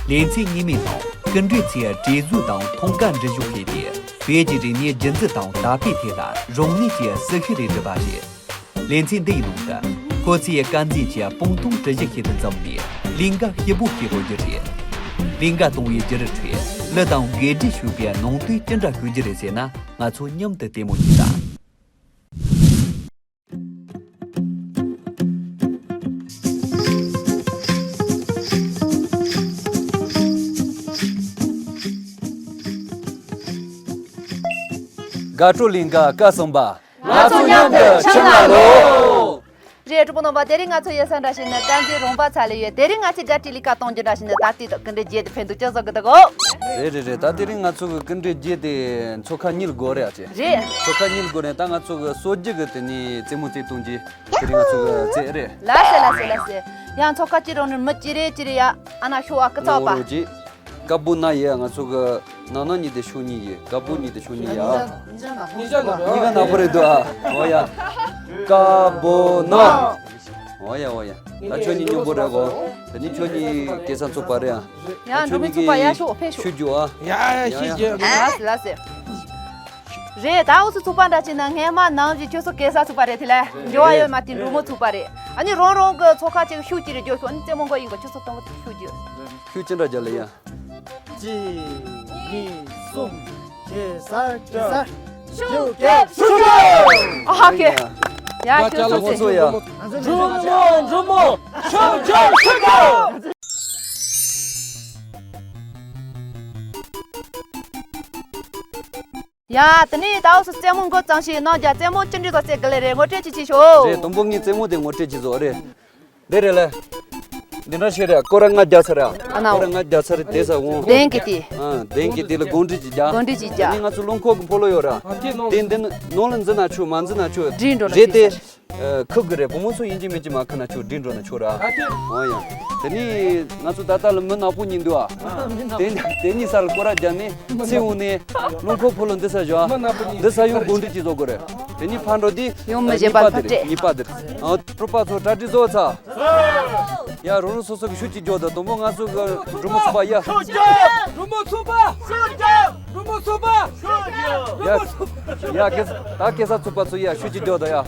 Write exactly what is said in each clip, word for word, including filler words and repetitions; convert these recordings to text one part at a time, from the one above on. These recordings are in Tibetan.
ལེ་ཚན་གཉིས་མའི་ནང་སྐུ་མགྲོན་ཚོས་གྲོས་བཟོ་དང་ཐང་ག་འབྲི་གཞུག་བྱས་ཏེ། བོད་ཀྱི་རིག་གནས་རྒྱུན་འཛིན་དང་དར་སྤེལ་ཐད་ལ་རང་ནུས་ཀྱིས་སྲི་ཞུ་རེ་བསྒྲུབས་པ་རེད། ལེ་ཚན་འདིའི་ནང་དུ་ཁོ་ཚོས་དཀར་མཛེས་ཀྱི་སྤུངས་ཐང་གྲུ་བཞི་ཞིག་ཏུ་འཛོམས་ནས་ལས་ཀ་སྐྱིད་པོ་ཞིག་རོལ་རྒྱུ་རེད། ལས་ཀ་གཏོང་བའི་བརྒྱུད་རིམ་ཁྲོད་གླུ་དང་དགེ་སྒྲིག་ཞུས་པའི་ནང་དོན་ཅི་འདྲ་ཤོད་རྒྱུ་རེད་ཟེར་ན། ང་ཚོ་མཉམ་དུ་ལྟད་མོ་བྱེད་དང་། དགའ་སྤྲོ་ལེན་ག་སྐབས་གསུམ་པ། ང་ཚོ་མཉམ་དུ་ཁྱིམ་ལ་ལོག་རེད། གྲོགས་པོ་རྣམ་པ། དེ་རིང་ང་ཚོ་ཡོད་ས་འདྲ་ཞིག་ནི་དཀར་མཛེས་རོང་པ་ཚ་ལ་ཡོད། དེ་རིང་ང་ཚོས་ག་རེ་ལས་ཀ་གཏོང་རྒྱུ་འདྲ་ཞིག་ནི་ད་ལྟའི་ཐོག་སྐུ་མགྲོན་བརྒྱད་དེ་ཕན་ཐོགས་ཅི་བཟོ་གི་འདུག་གོ། རེད་རེད་རེད། ད་དེ་རིང་ང་ཚོ་གི་སྐུ་མགྲོན་བརྒྱད་དེ་མཚོ་ཁ་གཉིས་ལ་སྒོ་རེད་ཨ་ཅེ། རེད། མཚོ་ཁ་གཉིས་ལ་སྒོ་རེད། ད་ང་ཚོ་གི་གསོ་རྒྱུ་གི་དེ་ནས་རྩེད་མོ་རྩེ་གཏོང་རྒྱུ་དེ་རིང་ང་ཚོ་གི་རྩེད་རེད། ལགས་སེ་ལགས་སེ་ལགས་སེ། ཡང་མཚོ་ཁ་གཅིག་རང་ནས་མི་གཅིག་རེ་གཅིག་རེ་ཡ། ཨ་ན་ཤོ་ཨ་ཀི་ཚ་པ། ཀ་བོ་ན་ཡ། ང་ཚོ་གི་ན་ན་གཉིས་དེ་ཤོ་གཉིས་ཡིན། ཀ་བོ་གཉིས་དེ་ཤོ་གཉིས་ཡ། གཉིས་ཀ་ནག་པོ་རེད་འདུག་ཨ། འོ་ཡ། ཀ་བོ་ན། འོ་ཡ་འོ་ཡ། ད་ཁྱོད་གཉིས་སྙོམས་པོ་རེད་གོ། དེ་ནི་ཁྱོད་གཉིས་སྐལ་བཟང་ཚོགས་པ་རེད་ཨ། ཡ། འགྲོ་མི་ཚོགས་པ་ཡ་ཤོག་ཕེབས་ཤོག་ཤུ་རྒྱུ་ཨ། ཡ་ཡ་ཤུ་རྒྱུ། ལགས་སེ་ལགས་སེ། རེད། ད་འུ་ཚོ་ཚོགས་པ་འདྲ་བྱས་ན་སྔས་མ་ནང་བཞིན་ཁྱོད་ཚོ་སྐལ་བཟང་ཚོགས་པ་རེད་དེ་ལས། འགྱུར་བ་ཡོད་མ་རེད། འགྲོ་མི་ཚོགས་པ་རེད། ཨ་ནི་རང་རང་གི་ཚོགས་ཁག་ཅིག་ཤུགས་ཅིག་རེ་རྒྱོབ་ཤོག་ཨ་ནི་རྩེད་མོ་འགོ་ཡིན་གོ། ཁྱོད་ཚོ་དང་པོ་ཤུགས་རྒྱོབ། ཤུགས་ཅི་འདྲ་རྒྱག་ལ་ཡ། གཅིག་གཉིས་གསུམ། གེ་སར་གེ་སར། ཤུགས་རྒྱོབ་ཤུགས་རྒྱོབ། ཨ་ཧ་ཀེ། ཡ་ཁྱོད་ཚོ་ཚེ། ཡ། འགྲོ་མོ་འགྲོ་མོ། ཤུགས་རྒྱོབ་ཤུགས་རྒྱོབ། ཡ། དེ་ནས་ད་འུ་ཚོ་རྩེད་མོ་འགོ་བརྩམས་ཤིག་གནང་རྒྱ། རྩེད་མོ་ཅི་འདྲ་ཟིག་རྩེ་གི་ལེ་རེད། ངོ་སྤྲོད་ཅིག་བྱེད་ཤོག་རེད། དང་པོ་ངས་རྩེད་མོ་དེ་ངོ་སྤྲོད་ཅིག་བཟོ་རེད། འདི་རེད་ལ། འདི་འདྲ་ཞིག་རེད། སྐོར་ར་ལྔ་བརྒྱབ་ཚར་ར། ཨ་ནའོ། སྐོར་ར་ལྔ་བརྒྱབ་ཚར་རེད། དེ་ས་འོང་། གདན་གི་དེ། ཨ། གདན་གི་དེ་ལ་སྒོང་སྒྲིག་ཅིག་རྒྱག་སྒོང་སྒྲིག་ཅིག་རྒྱག་དེ་ནས་ང་ཚོ་རླངས་འཁོར་གི་ཕོ་ལོ་ཡོད་ར། དེ་འདི་ནང་ལ་འཛུལ་ན་ཆོག་མ་འཛུལ་ན་ཆོག་སྒྲིག་འགྲོ་ན་རེད་དེ། ཁུག་གི་རེད། བུ་མོ་ཚོ་ཡིན་གཅིག་མིན་གཅིག་མ་ཁུག་ན་ཆོག་སྒྲིག་འགྲོ་ན་ཆོག་ར། འོ་ཡ། དེ་ནས་ང་ཚོ་ད་ལྟ་ལ་མི་ནག་པོ་གཉིས་འདུག་ཨ། དེ་དེ་གཉིས་ས་ལ་སྐོར་ར་བརྒྱབ་ནས་ཚེ་འོང་ནས་རླངས་འཁོར་ཕོ་ལོ་འདི་ས་བཞག་འདི་ས་ཡོང་སྒོང་སྒྲིག་ཅིག་བཟོ་དགོས་རེད། དེ་ནས་ཕར་འགྲོ་དུས་ཡོང་མི་བཞེད་པ་གཉིས་པ་དེ་རེད། གཉིས་པ་དེ་རེད། ཨ། གྲོགས་པོ་ཚོ་གྲ་སྒྲིག་བཟོ་ཚར། ཡ། རང་རང་སོ་སོ་གི་ཤུགས་ཀྱིས་རྒྱོབ་དང་། དང་པོ་ང་ཚོ་གི་འབྲུག་མོ་ཚོགས་པ་ཡ། འབྲུག་མོ་ཚོགས་པ། འབྲུག་མོ་ཚོགས་པ། ཡ། ཡ། གེ་ད་གེ་སར་ཚོགས་པ་ཚོ་ཡ། ཤུགས་ཀྱིས་རྒྱོབ་དང་ཡ།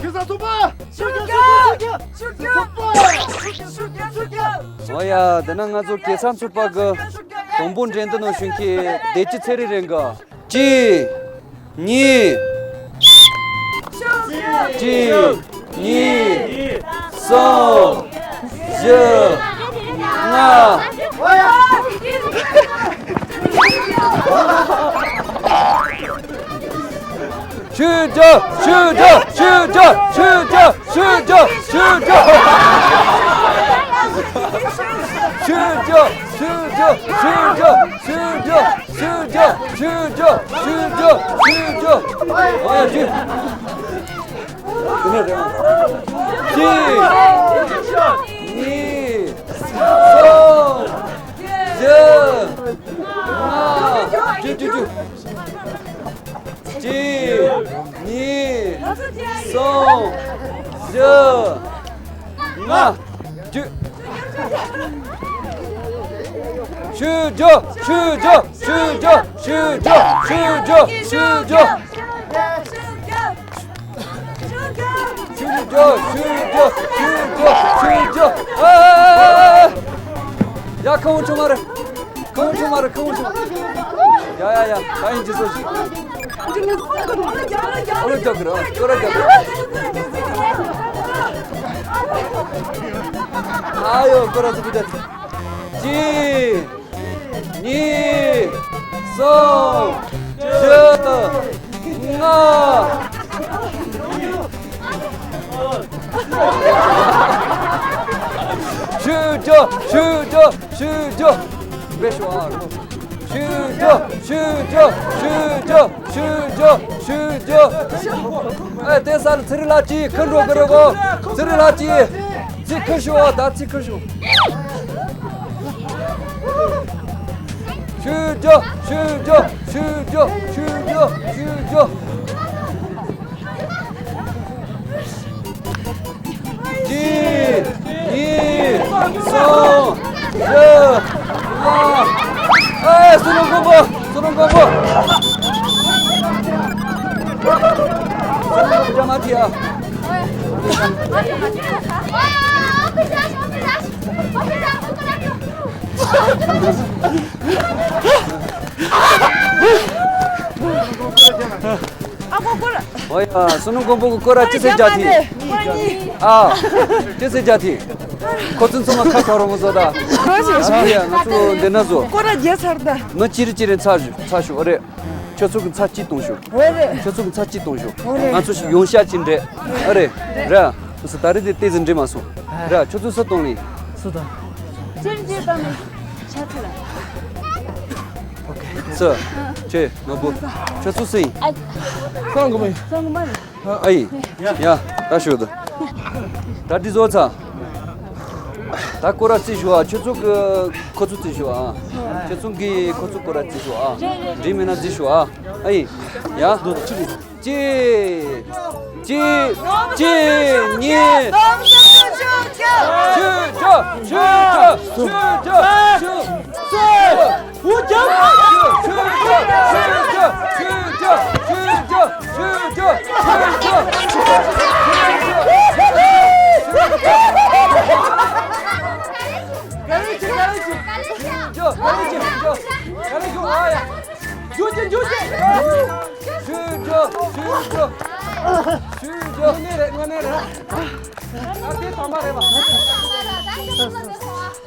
གེ་སར་ཚོགས་པ། འོ་ཡ། དེ་ན་ང་ཚོ་གེ་སར་ཚོགས་པ་གི་དང་པོ་འགྲན་བསྡུར་ནང་ཞུགས་མཁན་བདེ་སྐྱིད་ཚེ་རིང་རེད་གི། གཅིག་གཉིས། གཅིག་གཉིས། གསུམ། བཞི། ལྔ། ཤུགས་རྒྱོབ། ཤུགས་རྒྱོབ། ཤུགས་རྒྱོབ། ཤུགས་རྒྱོབ། ཤུགས་རྒྱོབ། ཤུགས་རྒྱོབ། ཤུགས་རྒྱོབ། ཤུགས་རྒྱོབ། ཤུགས་རྒྱོབ། ཤུགས་རྒྱོབ། ཤུགས་རྒྱོབ། ཤུགས་རྒྱོབ། ཤུགས་རྒྱོབ། ཤུགས་རྒྱོབ། ཨ་ཡ། ཤུགས། དེ་ནས་རེད། གཅིག་གཉིས། གསུམ། བཞི། ལྔ། བཅུ། བཅུ། བཅུ། གཅིག་གཉིས། གསུམ། བཞི། ལྔ། བཅུ། ཤུགས་རྒྱོབ། ཤུགས་རྒྱོབ། ཤུགས་རྒྱོབ། ཤུགས་རྒྱོབ། ཤུགས་རྒྱོབ། ཤུགས་རྒྱོབ། ཤུགས་རྒྱོབ། ཤུགས་རྒྱོབ། ཤུགས་རྒྱོབ། ཤུགས་རྒྱོབ། ཤུགས་རྒྱོབ། ཨ། ཡ། ཁ་བོ་ཆུང་མ་རེད། ཁ་བོ་ཆུང་མ་རེད། ཁ་བོ་ཆུང་མ། ཡ་ཡ་ཡ། ད་ཡིན་གྱི་སོ་ཞིག་སྐོར་ར་རྒྱག་གི་རེད། སྐོར་ར་རྒྱག་གི་རེད། ཨ་ཡོ། སྐོར་ར་ཚུགས་པ་རྒྱག་གཅིག་གཉིས། གསུམ། བཞི། ལྔ། ཤུགས་རྒྱོབ། ཤུགས་རྒྱོབ། ཤུགས་རྒྱོབ། མེ་ཤོག་ཨ། ཤུགས་རྒྱོབ། ཤུགས་རྒྱོབ། ཤུགས་རྒྱོབ། ཤུགས་རྒྱོབ། ཤུགས་རྒྱོབ། ཨེ། དེ་ས་ལ་ཚེ་རིང་ལགས་ཀྱིས་ཁུར་འགྲོ་གི་རེད་གོ། ཚེ་རིང་ལགས་ཀྱིས། ཚིག་ཁུར་ཤོག་ད་ཚིག་ཁུར་ཤོག་ཤུགས་རྒྱོབ། ཤུགས་རྒྱོབ། ཤུགས་རྒྱོབ། ཤུགས་རྒྱོབ། ཤུགས་རྒྱོབ། གཅིག་གཉིས། གསུམ། ཨེ། བསོད་ནམས་མགོན་པོ། བསོད་ནམས་མགོན་པོ། བསོད་ནམས་མགོན་པོ་མ་ཐི་ཨ། ཨ་ཁོ་ཁོ་ར། ཨོ་ཡ། བསོད་ནམས་མགོན་པོ་གི་སྐོར་ར་ཅི་ཟེར་རྒྱ་ཐི། ཨ། ཅི་ཟེར་རྒྱ་ཐི། ཁོ་ཚོ་ཚང་མ་ཁ་ཁ་རོ་མོ་བཟོ་ད། ཨོ་ཡ། ང་ཚོ་འདི་ན་བཟོ། སྐོར་ར་རྒྱས་ཚར་ད། མི་ཅི་རི་ཅི་རི་ཚ་ཞུ་ཚ་ཞུ། ཨོ་རེད། ཁྱོད་ཚོ་གི་ཚ་ཅི་གཏོང་ཞུ། ཨོ་རེད། ཁྱོད་ཚོ་གི་ཚ་ཅི་གཏོང་ཞུ། ཨོ་རེད། ང་ཚོ་ཞིག་ཡོང་ཤ་ཅི་འདྲེ། ཨོ་རེད། ར། ང་ཚོ་ད་རེས་དེ་ཏེ་ཟིན་འདྲེ་མ་སོང་། ར། ཁྱོད་ཚོ་སུ་གཏོང་ནི། སུ་དང་། ཅི་རི་ཅི་རི་བཏང་ནི། ཤ་ཚ་ལ། སུ། ཁྱེད་ནོར་བུ། ཁྱོད་ཚོ་སུ་ཡིན། ཨ། སང་གོ་མི། སང་གོ་མ་རེད། ཨ་ཡིན། ཡ། ད་ཞུ་ད། ད་འདི་བཟོ་ཚ། ད་སྐོར་ར་རྩིས་ཞུ་ཨ། ཁྱོད་ཚོ་གི་ཁོ་ཚོ་རྩིས་ཞུ་ཨ། ཁྱོད་ཚོ་གི་ཁོ་ཚོ་སྐོར་ར་རྩིས་ཞུ་ཨ། འགྲིག་མེད་ན་རྩིས་ཞུ་ཨ། ཨ་ཡིན། ཡ། གཅིག་གཅིག་གཅིག་གཉིས། ཆོས་རྒྱ། ཆོས་རྒྱ། ཆོས་རྒྱ། ཆོས་རྒྱ།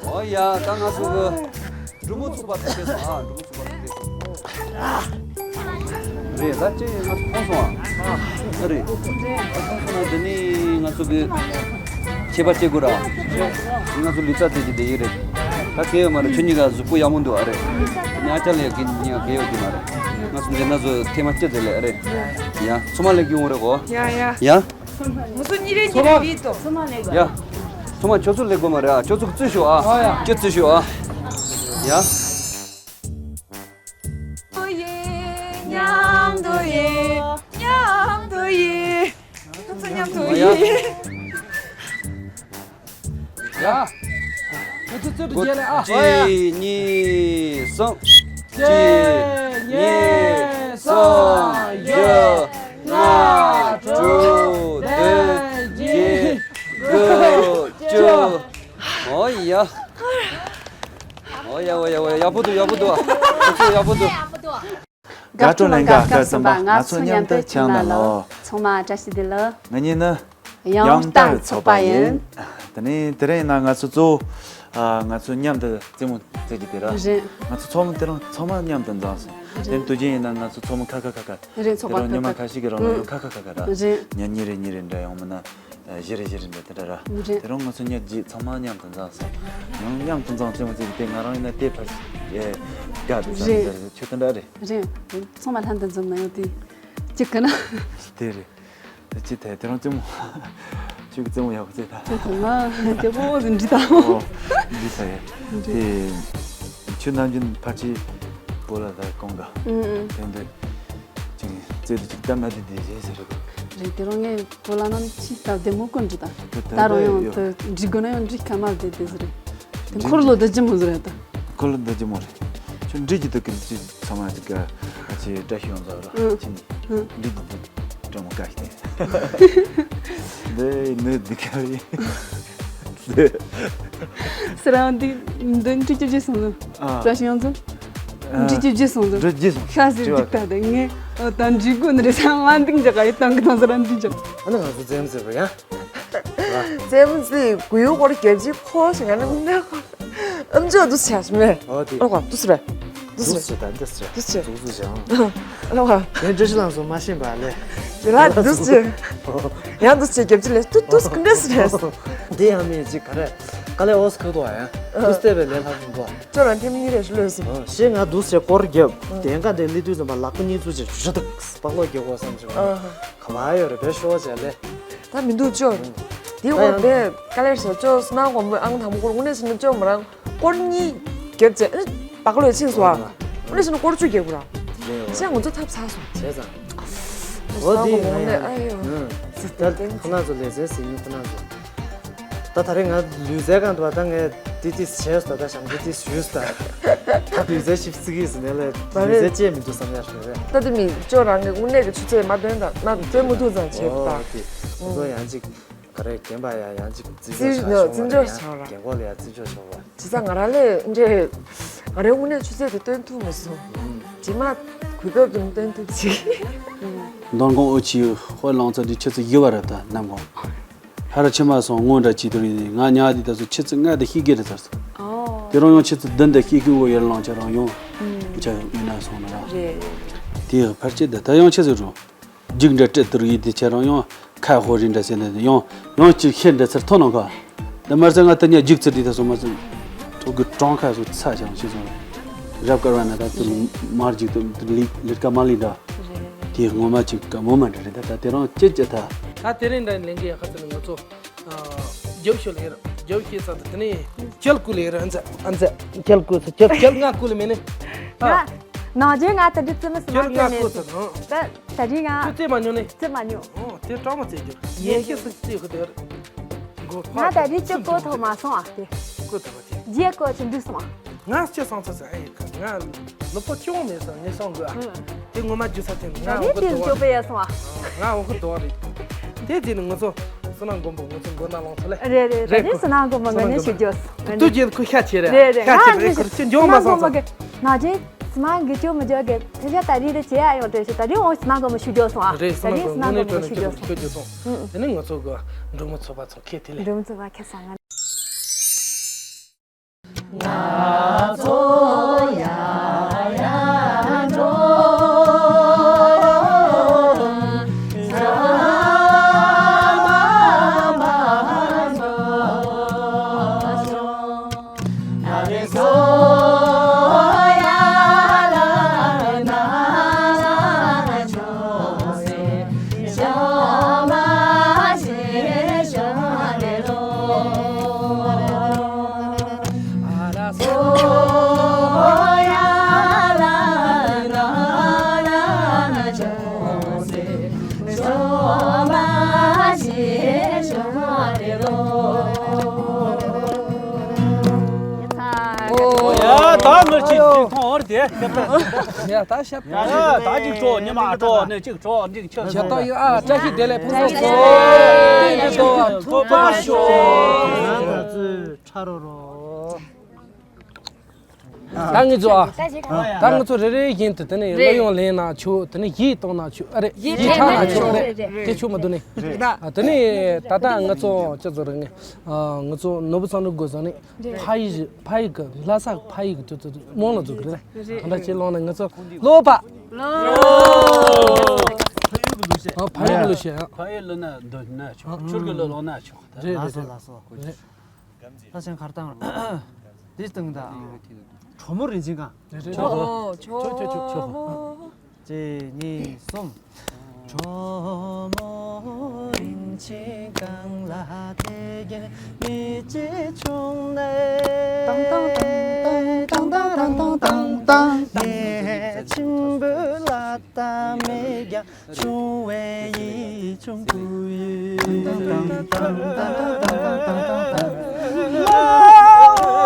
ཨོ་ཡ། ད་ང་ཚོ་གི་འབྲུག་མོ་ཚོགས་པ་དེ་སྐྱེས་སོང་ཨ། འབྲུག་མོ་ཚོགས་པ་དེ་སྐྱེས་སོང་། རེད། ད་ཅི་ང་ཚོ་ཁོང་སོང་ཨ། ཨ་རེད། ད་ཁོང་སོང་ན་དེ་ནི་ང་ཚོ་གི་ཁྱད་པར་ཅི་དགོས་ར། ང་ཚོ་ལི་ཙ་ཙེ་གི་དེ་ཡི་རེད། ད་གལ་ཡོད་མ་རེད། ཁྱོད་གཉིས་ཀ་གཟུགས་པོ་ཡག་མོ་འདུག་ཨ་རེད། ཉ་ཅ་ལས་གི་གཉིས་ཀ་གལ་ཡོད་ཀྱི་མ་རེད། ང་ཚོ་འདི་ན་ཚོ་ཐེངས་མ་སྐྱེ་ཟེར་ལེ་ཨ་རེད། ཡ། ཚོ་མ་ལས་གི་འོང་རེད་གོ། ཡ་ཡ། ཡ། ང་ཚོ་གཉིས་རེ་གཉིས་རེ་བིས་ཏོ། ཡ། ཚང་མ་ཁྱོད་ཚོ་ལེགས་པོ་མ་རེད་ཨ། ཁྱོད་ཚོ་རྩིས་ཞུ་ཨ། ཨ་ཡ། ཁྱོད་རྩིས་ཞུ་ཨ། ཡ། མཉམ་དུ་ཡིན། མཉམ་དུ་ཡིན། ང་ཚོ་མཉམ་དུ་ཨ་ཡ། ཡིན། ཡ། ཁྱོད་ཚོ་རྩིས་རྒྱག་ལེ་ཨ། གཅིག་གཉིས་གསུམ། གཅིག་གཉིས་གསུམ། བཞི། ལྔ། དྲུག་བདུན། བརྒྱད། དགུ། བཅུ། ཨོ་ཡ། ཨོ་ཡ་ཨོ་ཡ་ཨོ་ཡ། ཡག་པོ་འདུག་ཡག་པོ་འདུག་ཁྱོད་ཚོ་ཡག་པོ་འདུག་དགའ་སྤྲོ་ལན་འགའ་སྐལ་བཟང་པ། ང་ཚོ་མཉམ་དུ་ཁྱིམ་ན་ལོ། ཚང་མ་བཀྲ་ཤིས་བདེ་ལེགས། ང་གཉིས་ནི་ཡང་ཡང་ལྟ་ལྟ་ཚོགས་པ་ཚོགས་པ་ཡིན། ཡིན། དེ་ནས་དེ་རིང་ན་ང་ཚོ་གཙོ་བོ་ཨ། ང་ཚོ་མཉམ་དུ་རྩེད་མོ་རྩེ་རྒྱུ་དེ་ར། རེད། ང་ཚོ་ཚོགས་མི་དེ་རིང་ཚང་མ་མཉམ་དུ་འཛོམས་སོང་། རེད། དེ་དུས་རྒྱུན་ཡིན་ན་ང་ཚོ་ཚོགས་མི་ཁ་ཁ་ཁ་ཁ། རེད། ཚོགས་པ་དེ་རིང་ཉི་མ་ཁ་ཁ་ཁ་ཤས་ཀྱི་རིང་ལ་ཡང་ཁ་ཁ་ཁ་ཁ་ར། རེད། ཉ་གཉིས་རེ་གཉིས་རེ་འདྲ་ཡོང་མིན་ན་བཞི་རེ་བཞི་རེ་འདྲ་དེ་འདྲ་ར། རེད། དེ་རིང་ང་ཚོ་ཉིན་རྗེས་ཚང་མ་མཉམ་དུ་འཛོམས་སོང་། ཡང་མཉམ་དུ་འཛོམས་རྩེད་མོ་རྩེ་རྒྱུ་དེ་ང་རང་ཡིན་ན་དེ་ཕར་ཞིག་དགའ་འདུག་བསམ། རེད། ཁྱོད་དེ་འདྲ་རེད། རེད། ཚང་མ་ལྷན་དུ་འཛོམས་ན་ཡང་དེ་གཅིག་གི་ན། དེ་རེད། ཅི་ཐད་དེ་རང་རྩེད་མོ། ཁྱོད་ཀྱི་རྩེད་མོ་ཡག་པོ་རྩེད་ད། ཁྱོད་ཀྱི་ང་རྒྱལ་པོ་ཟིན་འདྲི་ད། ཨོ། འདི་ས་ཡ། དེ། ཁྱོད་ནམ་རྒྱུན་ཕལ་ཆེར་བོད་ལ་ད་གང་ག་ཨུམ་ཨུམ། དེ་འདྲ། ཅིག་རྩེད་དུ་ཅིག་སྟབས་མ་བདེ་བདེ་བྱས་ཟེར་རོ། རེད། དེ་རང་ངས་བོད་ལ་ནམ་ཕྱིན་སྟབས་བདེ་མོ་ཀུན་འདྲི་ད། ད་རང་ཡང་དུ་འདྲི་དགོས་ན་ཡང་འདྲི་ཁ་མ་བདེ་བདེ་ཟེར་རེད། དེ་འཁོར་ལོ་བདེ་ཅི་མོ་ཟེར་རེད་ད། འཁོར་ལོ་བདེ་ཅི་མོ་རེད། ཁྱོད་འདྲི་གི་འདུག་གི་ཅི། ཚང་མ་ཅིག་ག་ཨ་ཅེ་བཀྲ་ཤིས་ཡོང་ཟེར་རོ། ཨང་། ཅི་ནི། ཨང་། འདི་འདི་འདི་སྤྲང་མོ་བཀའ་ཤིས་ཏེ། འདི་ནི་འདི་ག་རེད། སེ་ར་འདི་འདི་འདྲི་ཅི་ཅི་སོང་ཟིན། ཨ། བཀྲ་ཤིས་ཡོང་ཟིན། ཨ། འདྲི་ཅི་ཅི་སོང་ཟིན། འདྲི་ཅི་སོང་། ཤ་ཟིན་འདི་ག་དེ་ངས་ཨོ་ད་འདྲི་དགོས་ནི་རེད་ས་མ་འདིང་ཅག་ག་ཡི་ཏང་གི་ཏང་སེ་ར་འདྲི་ཅག་ཨ་ནི་ང་ཚོ་འཛེམ་ཟེར་བ་ཡ། ཙེམ་ཙི་གུ་ཡུ་སྐོར་རྒྱབ་ཅིག་ཁོ་ཞིག་ང་ནི་མི་ནག་ཨམ་ཅོག་འདུག་ཆ་ཞིག་མེད། ཨོ་དེ། ཨོ་ཁོ་འདུག་སི་རེད། འདུག་སི་རེད། འདུག་སི་རེད། འདུག་སི་རེད། འདུག་སི་ཞང་། ཨ་ལོ་ཁ། ཡང་བཀྲ་ཤིས་ལགས་སུ་མ་ཤེས་པ་ལས། དེ་ལ་འདུག་སི། ཡང་འདུག་སི་རྒྱབ་ཅིག་ལས་ཏུ་ཏུ་སི་ཀུན་འདྲ་སི་རེད། འདི་ཡང་མེད་ཅིག་ག་རེ། དཀའ་ལས་འོ་སི་ཁ་ཐོག་ཡང་འདུག་སི་ལྟ་བའི་ལས་ལྷག་མི་འདུག་ཅོ་རང་ཐེམ་གཉིས་རེ་ཞུ་ལོས་སི། ཞེས་ང་འདུག་སི་སྐོར་རྒྱབ་དེ་འགའ་དེ་ལི་དུས་ཙམ་པ་ལག་པ་གཉིས་ཚུགས་ཅིག་ཞུ་ཞུ་དུ་སྤག་ལོ་རྒྱག་གོ་བསམ་ཅིག་ཨ་ཧ། ག་བ་ཡོད་རེད་བེ་ཤོ་ཅེ་ལེ། ད་མི་འདུག་ཅོ། དེ་འོ་བེ་དཀའ་ལས་ཤོ་ཅོ་སྣ་གོམ་བུ་ཨང་དང་པོ་སྐོར་དངོས་གནས་ཟིན་ན་ཅོ་མ་རང་སྐོར་གཉིས་རྒྱབ་ཅེ་ཨ་ནི་སྤག་ལོས་ཕྱིན་སོ་ཨ། དངོས་གནས་ཟིན་ན་སྐོར་བཅུ་རྒྱབ་དགོས་ར། ཅེ་ང་ཚོ་ཐབས་ཚ་སོང་། བྱས་ཙང་། འོ་དེ་སྣ་གོམ་བུ་ང་དངོས་གནས་ཡང་ཨ་ཡོ། ད་ཁོ་ན་ཚོ་ལས་ཚེ་ཟིན་ནི་ཁོ་ན་ཚོ། ད་ད་རེས་ང་ལུས་རྩལ་གང་འདུག་པ། ད་ངས་ཏི་ཏི་བྱས་སོ། ད་ཞང་ཏི་ཏི་ཞུས་ད། ད་ལུས་རྩལ་ཞིབ་རྩི་གི་ཟིན་ནས་ལས་ད་ལུས་རེད། རྩལ་ཅེས་མི་འདུག་བསམ་ཡ་ཞུ་རེད། ད་དེ་མི་ཅོ་རང་གི་དངོས་གནས་ཀྱི་ཆུ་ཚད་མ་འདོན་ད་ན་སྟོན་མི་ཐུབ་ཙང་བྱས་ད། ཨོ་དེ་ཁོ་ཚོ་ཡང་ཅིག་ག་རེ་རྒན་པ་ཡ་ཡང་ཅིག་བརྩི་བརྩི་འཇོག་བྱ་བ་རེད་ཡ། བརྩི་འཇོག་བྱ་བ་རེད་ཡ། རྒན་གོག་ལ་ཡ་བརྩི་འཇོག་བྱ་བ། བྱས་ཙང་ང་རང་ལས་འདྲེ་ང་རའི་དངོས་གནས་ཆུ་ཚད་དེ་སྟོན་ཐུབ་མི་སོང་། རྗེས་མ་གུས་བབ་ཀྱི་སྟོན་ཐུབ་ཅིག་མདང་དགོང་ཨོ་ཆི་དཔེ་ལང་ཚོ་འདི་ཆུ་ཚོད་བཞི་བ་རེད་ད་གནམ་གང་། ཧ་ར་ཕྱི་མ་སོང་སྔོན་འདྲ་ཅིག་དུ་རེད། ང་ཉལ་དེ་ད་སོ་ཆུ་ཚོད་ལྔ་དང་ཕྱེད་ཀ་རེད་ཚར་སོང་། ཨོ། དེ་རང་ཡང་ཆུ་ཚོད་བདུན་དང་ཕྱེད་ཀ་འོ་ཡར་ལངས་ཆ་རང་ཡང་། ཨུམ། ཆ་ཡང་ཡིན་ན་སོང་ན་ར། རེད་རེད། དེ་ཕར་ཆེ་ད་ད་ཡང་ཆུ་ཚོད་རུང་། རྒྱུག་འདྲ་སྤྲད་དུ་རིགས་དེ་ཆ་རང་ཡང་ཁ་ཧོ་རི་འདྲ་ཟེར་ནས་ཡང་ཡང་ཅིག་ཤེར་འདྲ་ཚར་ཐོན་ནང་ཁ། ད་མར་ཚ་ང་ད་ཉལ་རྒྱུག་ཚར་དེ་ད་སོང་མ་སོང་། ཐོག་གི་གྲང་ཁ་སོ་ཚ་ཆང་ཤི་སོང་། རབ་དཀར་བ་ན་ད་དུ་མར་རྒྱུག་དུ་ལི་ལིར་ཀ་མ་ལི་འདྲ། དེ་ངོ་མ་ཅིག་ཀ་མོ་མ་འདྲ་རེད་ད་ད་དེ་རང་ཅི་ཅི་ད། ད་དེ་རིང་འདྲ་ལེན་གི་ཡ་ཁ་ཚ་ནི་ང་ཚོ། རྒྱབ་ཤོད་ལེ་ར། རྒྱབ་ཤེས་ས་དེ་ནས་ཁྱེལ་ཀུ་ལེ་ར། ཨ་ཙ་ཨ་ཙ་ཁྱེལ་ཀུ་ས་ཁྱེལ་ཁྱེལ་ང་ཀུ་ལེ་མེ་ནི། ང་ནང་ཆེན་ང་ད་འདི་ཙི་མི་སི་མ་ཁྱེལ་ང་ཀུ་ས་དང་། ད་ད་རིང་ང་ཁྱོད་ཙེ་མ་ཉོ་ནི། ཙི་མ་ཉོ། ཨོ་དེ་གྲོགས་མ་ཙེ་རྒྱུ་ཡེ་ཤེས་སུ་ཙེ་ཁུ་དེར། ང་ད་རིང་ཅི་ཀོ་ཐོ་མ་སོང་ཨ་དེ། ཀུ་ཐོ་མ་ཙེ། རྗེ་ཀོ་ཅི་འདུག་སོང་ཨ། ང་སྐྱེ་སང་ཚ་ཚ་ཨེ་ཁ་ང་ལོ་པོ་ཅུང་མེད་སང་ངེ་སང་གི་ཨ། དེ་ངོ་མ་རྒྱུ་ས་དེ་ང་ད་འོ་རེད་ཁུ་དེ་དོ་ལ་ཅོ་པེ་ཡ་སོང་ཨ། ང་འོ་ཁུ་དོ་ལ་རེད། དེ་རྗེས་ནས་ང་ཚོ་བསོད་ནམས་མགོན་པོ་ང་ཚོ་མགོ་ན་ལོང་ཚོ་ལས། རེད་རེད་ད་རེད་རིང་ཁུ་བསོད་ནམས་མགོན་པོ་ང་ནས་ཞུ་རྒྱུ་སོང་། དུ་རྗེས་ཁུ་ཤ་ཆེ་རེད། རེད་རེད་ཤ་ཆེ་ང་རེད་ཁུ་ཅི་འཇོག་མ་སོང་ཚོ། ང་རྗེས་ང་གི་ཅོ་མི་འཇོག་གི་དེ་ཤ་ད་རེད་རེད་བྱེད་ཡ་ཡོང་དྲན་ཞུ་ད་རིང་འོ་བསོད་ནམས་མགོན་པོ་ཞུ་རྒྱུ་སོང་ཨ། རེད་ད་རིང་བསོད་ནམས་མགོན་པོ་ང་ཞུ་རྒྱུ་སོང་། དེ་ནས་ང་ཚོ་གི་འབྲུག་མི་ཚོ་པ་ཚོ་ཁེ་དེ་ལས། འབྲུག་མི་ཚོ་པ་ཁེ་སང་ང་། ཡ་ད་ངར་ཅིག་ཅིག་ཐོང་བར་དེ་ཡ་ད་ཤ། ཡ་ད་ཅིག་གྲོགས་ཉི་མ་གྲོགས་ནས་ཅིག་གྲོགས་འགྲིག་ཆོག་ཆོག་ད་ཡོད་ཨ་བཀྲ་ཤིས་བདེ་ལེགས་ཕུན་སུམ་ཚོགས། ཐུགས་རྗེ་ཆེ། ཐུགས་རྗེ་ཆེ། ད་ང་ཚོ་ཨ། ད་ང་ཚོ་རེ་རེ་བཞིན་དུ་དེ་ནས་བློ་ཡོང་ལེན་ན་ཆོག་དེ་ནས་ཡིད་གཏོང་ན་ཆོག་ཨ་རེད་ཡིད་ཕྲན་ན་ཆོག་རེད་དེ་ཆོག་མ་འདུག་ནས། ཨ་དེ་ནས་ད་ལྟ་ང་ཚོ་ཅི་ཚོ་རེད་ངས་ང་ཚོ་ནོར་བུ་གཙང་སྦྲ་དགོས་ས་ནས་ཕ་ཡི་ཕ་ཡི་གི་ལྷ་ས་ཕ་ཡི་གི་དུས་ཚོད་རྨོངས་ལ་འཛུགས་རེད་གང་འདྲ་ཅིག་ལོང་ནས་ང་ཚོ་ལོ་པ་ལོ་ཕ་ཡི་གི་ལོ་ཤེས་ཕ་ཡི་ལོ་ན་འདོད་ན་ཆོག་ཆུར་གི་ལོ་ལོང་ན་ཆོག་རེད་རེད་རེད། ད་ཆེན་ཁར་བཏང་། འདི་སྟེང་ད། གྲོ་མོ་རིན་ཆེན་གང་། ཆོ་ཆོ་ཆོ་ཆོ། གཅིག་གཉིས་གསུམ། གྲོ་མོ་རིན་ཆེན་གང་ལ་དེ་གྱེན་མི་ཅི་བྱུང་ནས། ཏང་ཏང་ཏང་ཏང་ཏང་ཏང་ཏང་ཏང་ཏང་། ངའི་ཆིམ་བུ་ལ་ད་མི་རྒྱ། ཆུང་བའི་ཡིད་ཆུང་བུ་ཡིས།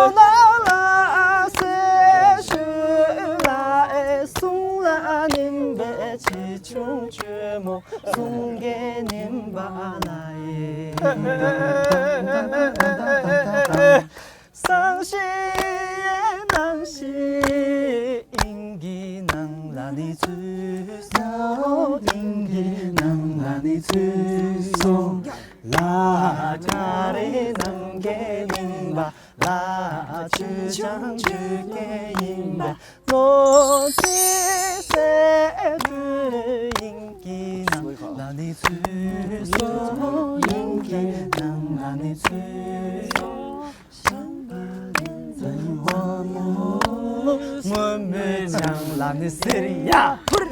ལ་ལ་སེ་ཞུ་ལ་ཨེ་གསུང་ལ་ནིམ་པའི་ཆེ་ཆུང་ཆོས་མོ་གསུང་གི་ནིམ་པ་ལ་ཨེ། སང་ཞི་ཡེ་ནང་ཞི་ཨིང་གི་ནང་ལ་ནི་ཚུ་སོ་ཨིང་གི་ནང་ལ་ནི་ཚུ་སོ་ལ་ཅ་རེ་ནང་གེ་ཡིན་པ་ལ་ཆུ་ཆང་ཆུ་གེ་ཡིན་པ་ལོ་ཚི་སེ་ཏུ་ཨིང་གི་ནང་ལ་ནི་ཚུ་སོ་ཨིང་གི་ནང་ལ་ནི་ཚུ་སོ། སྔོན་མོའི་ཆང་ལ་ནི་སེར་ཡ་ཕུར་ཡ།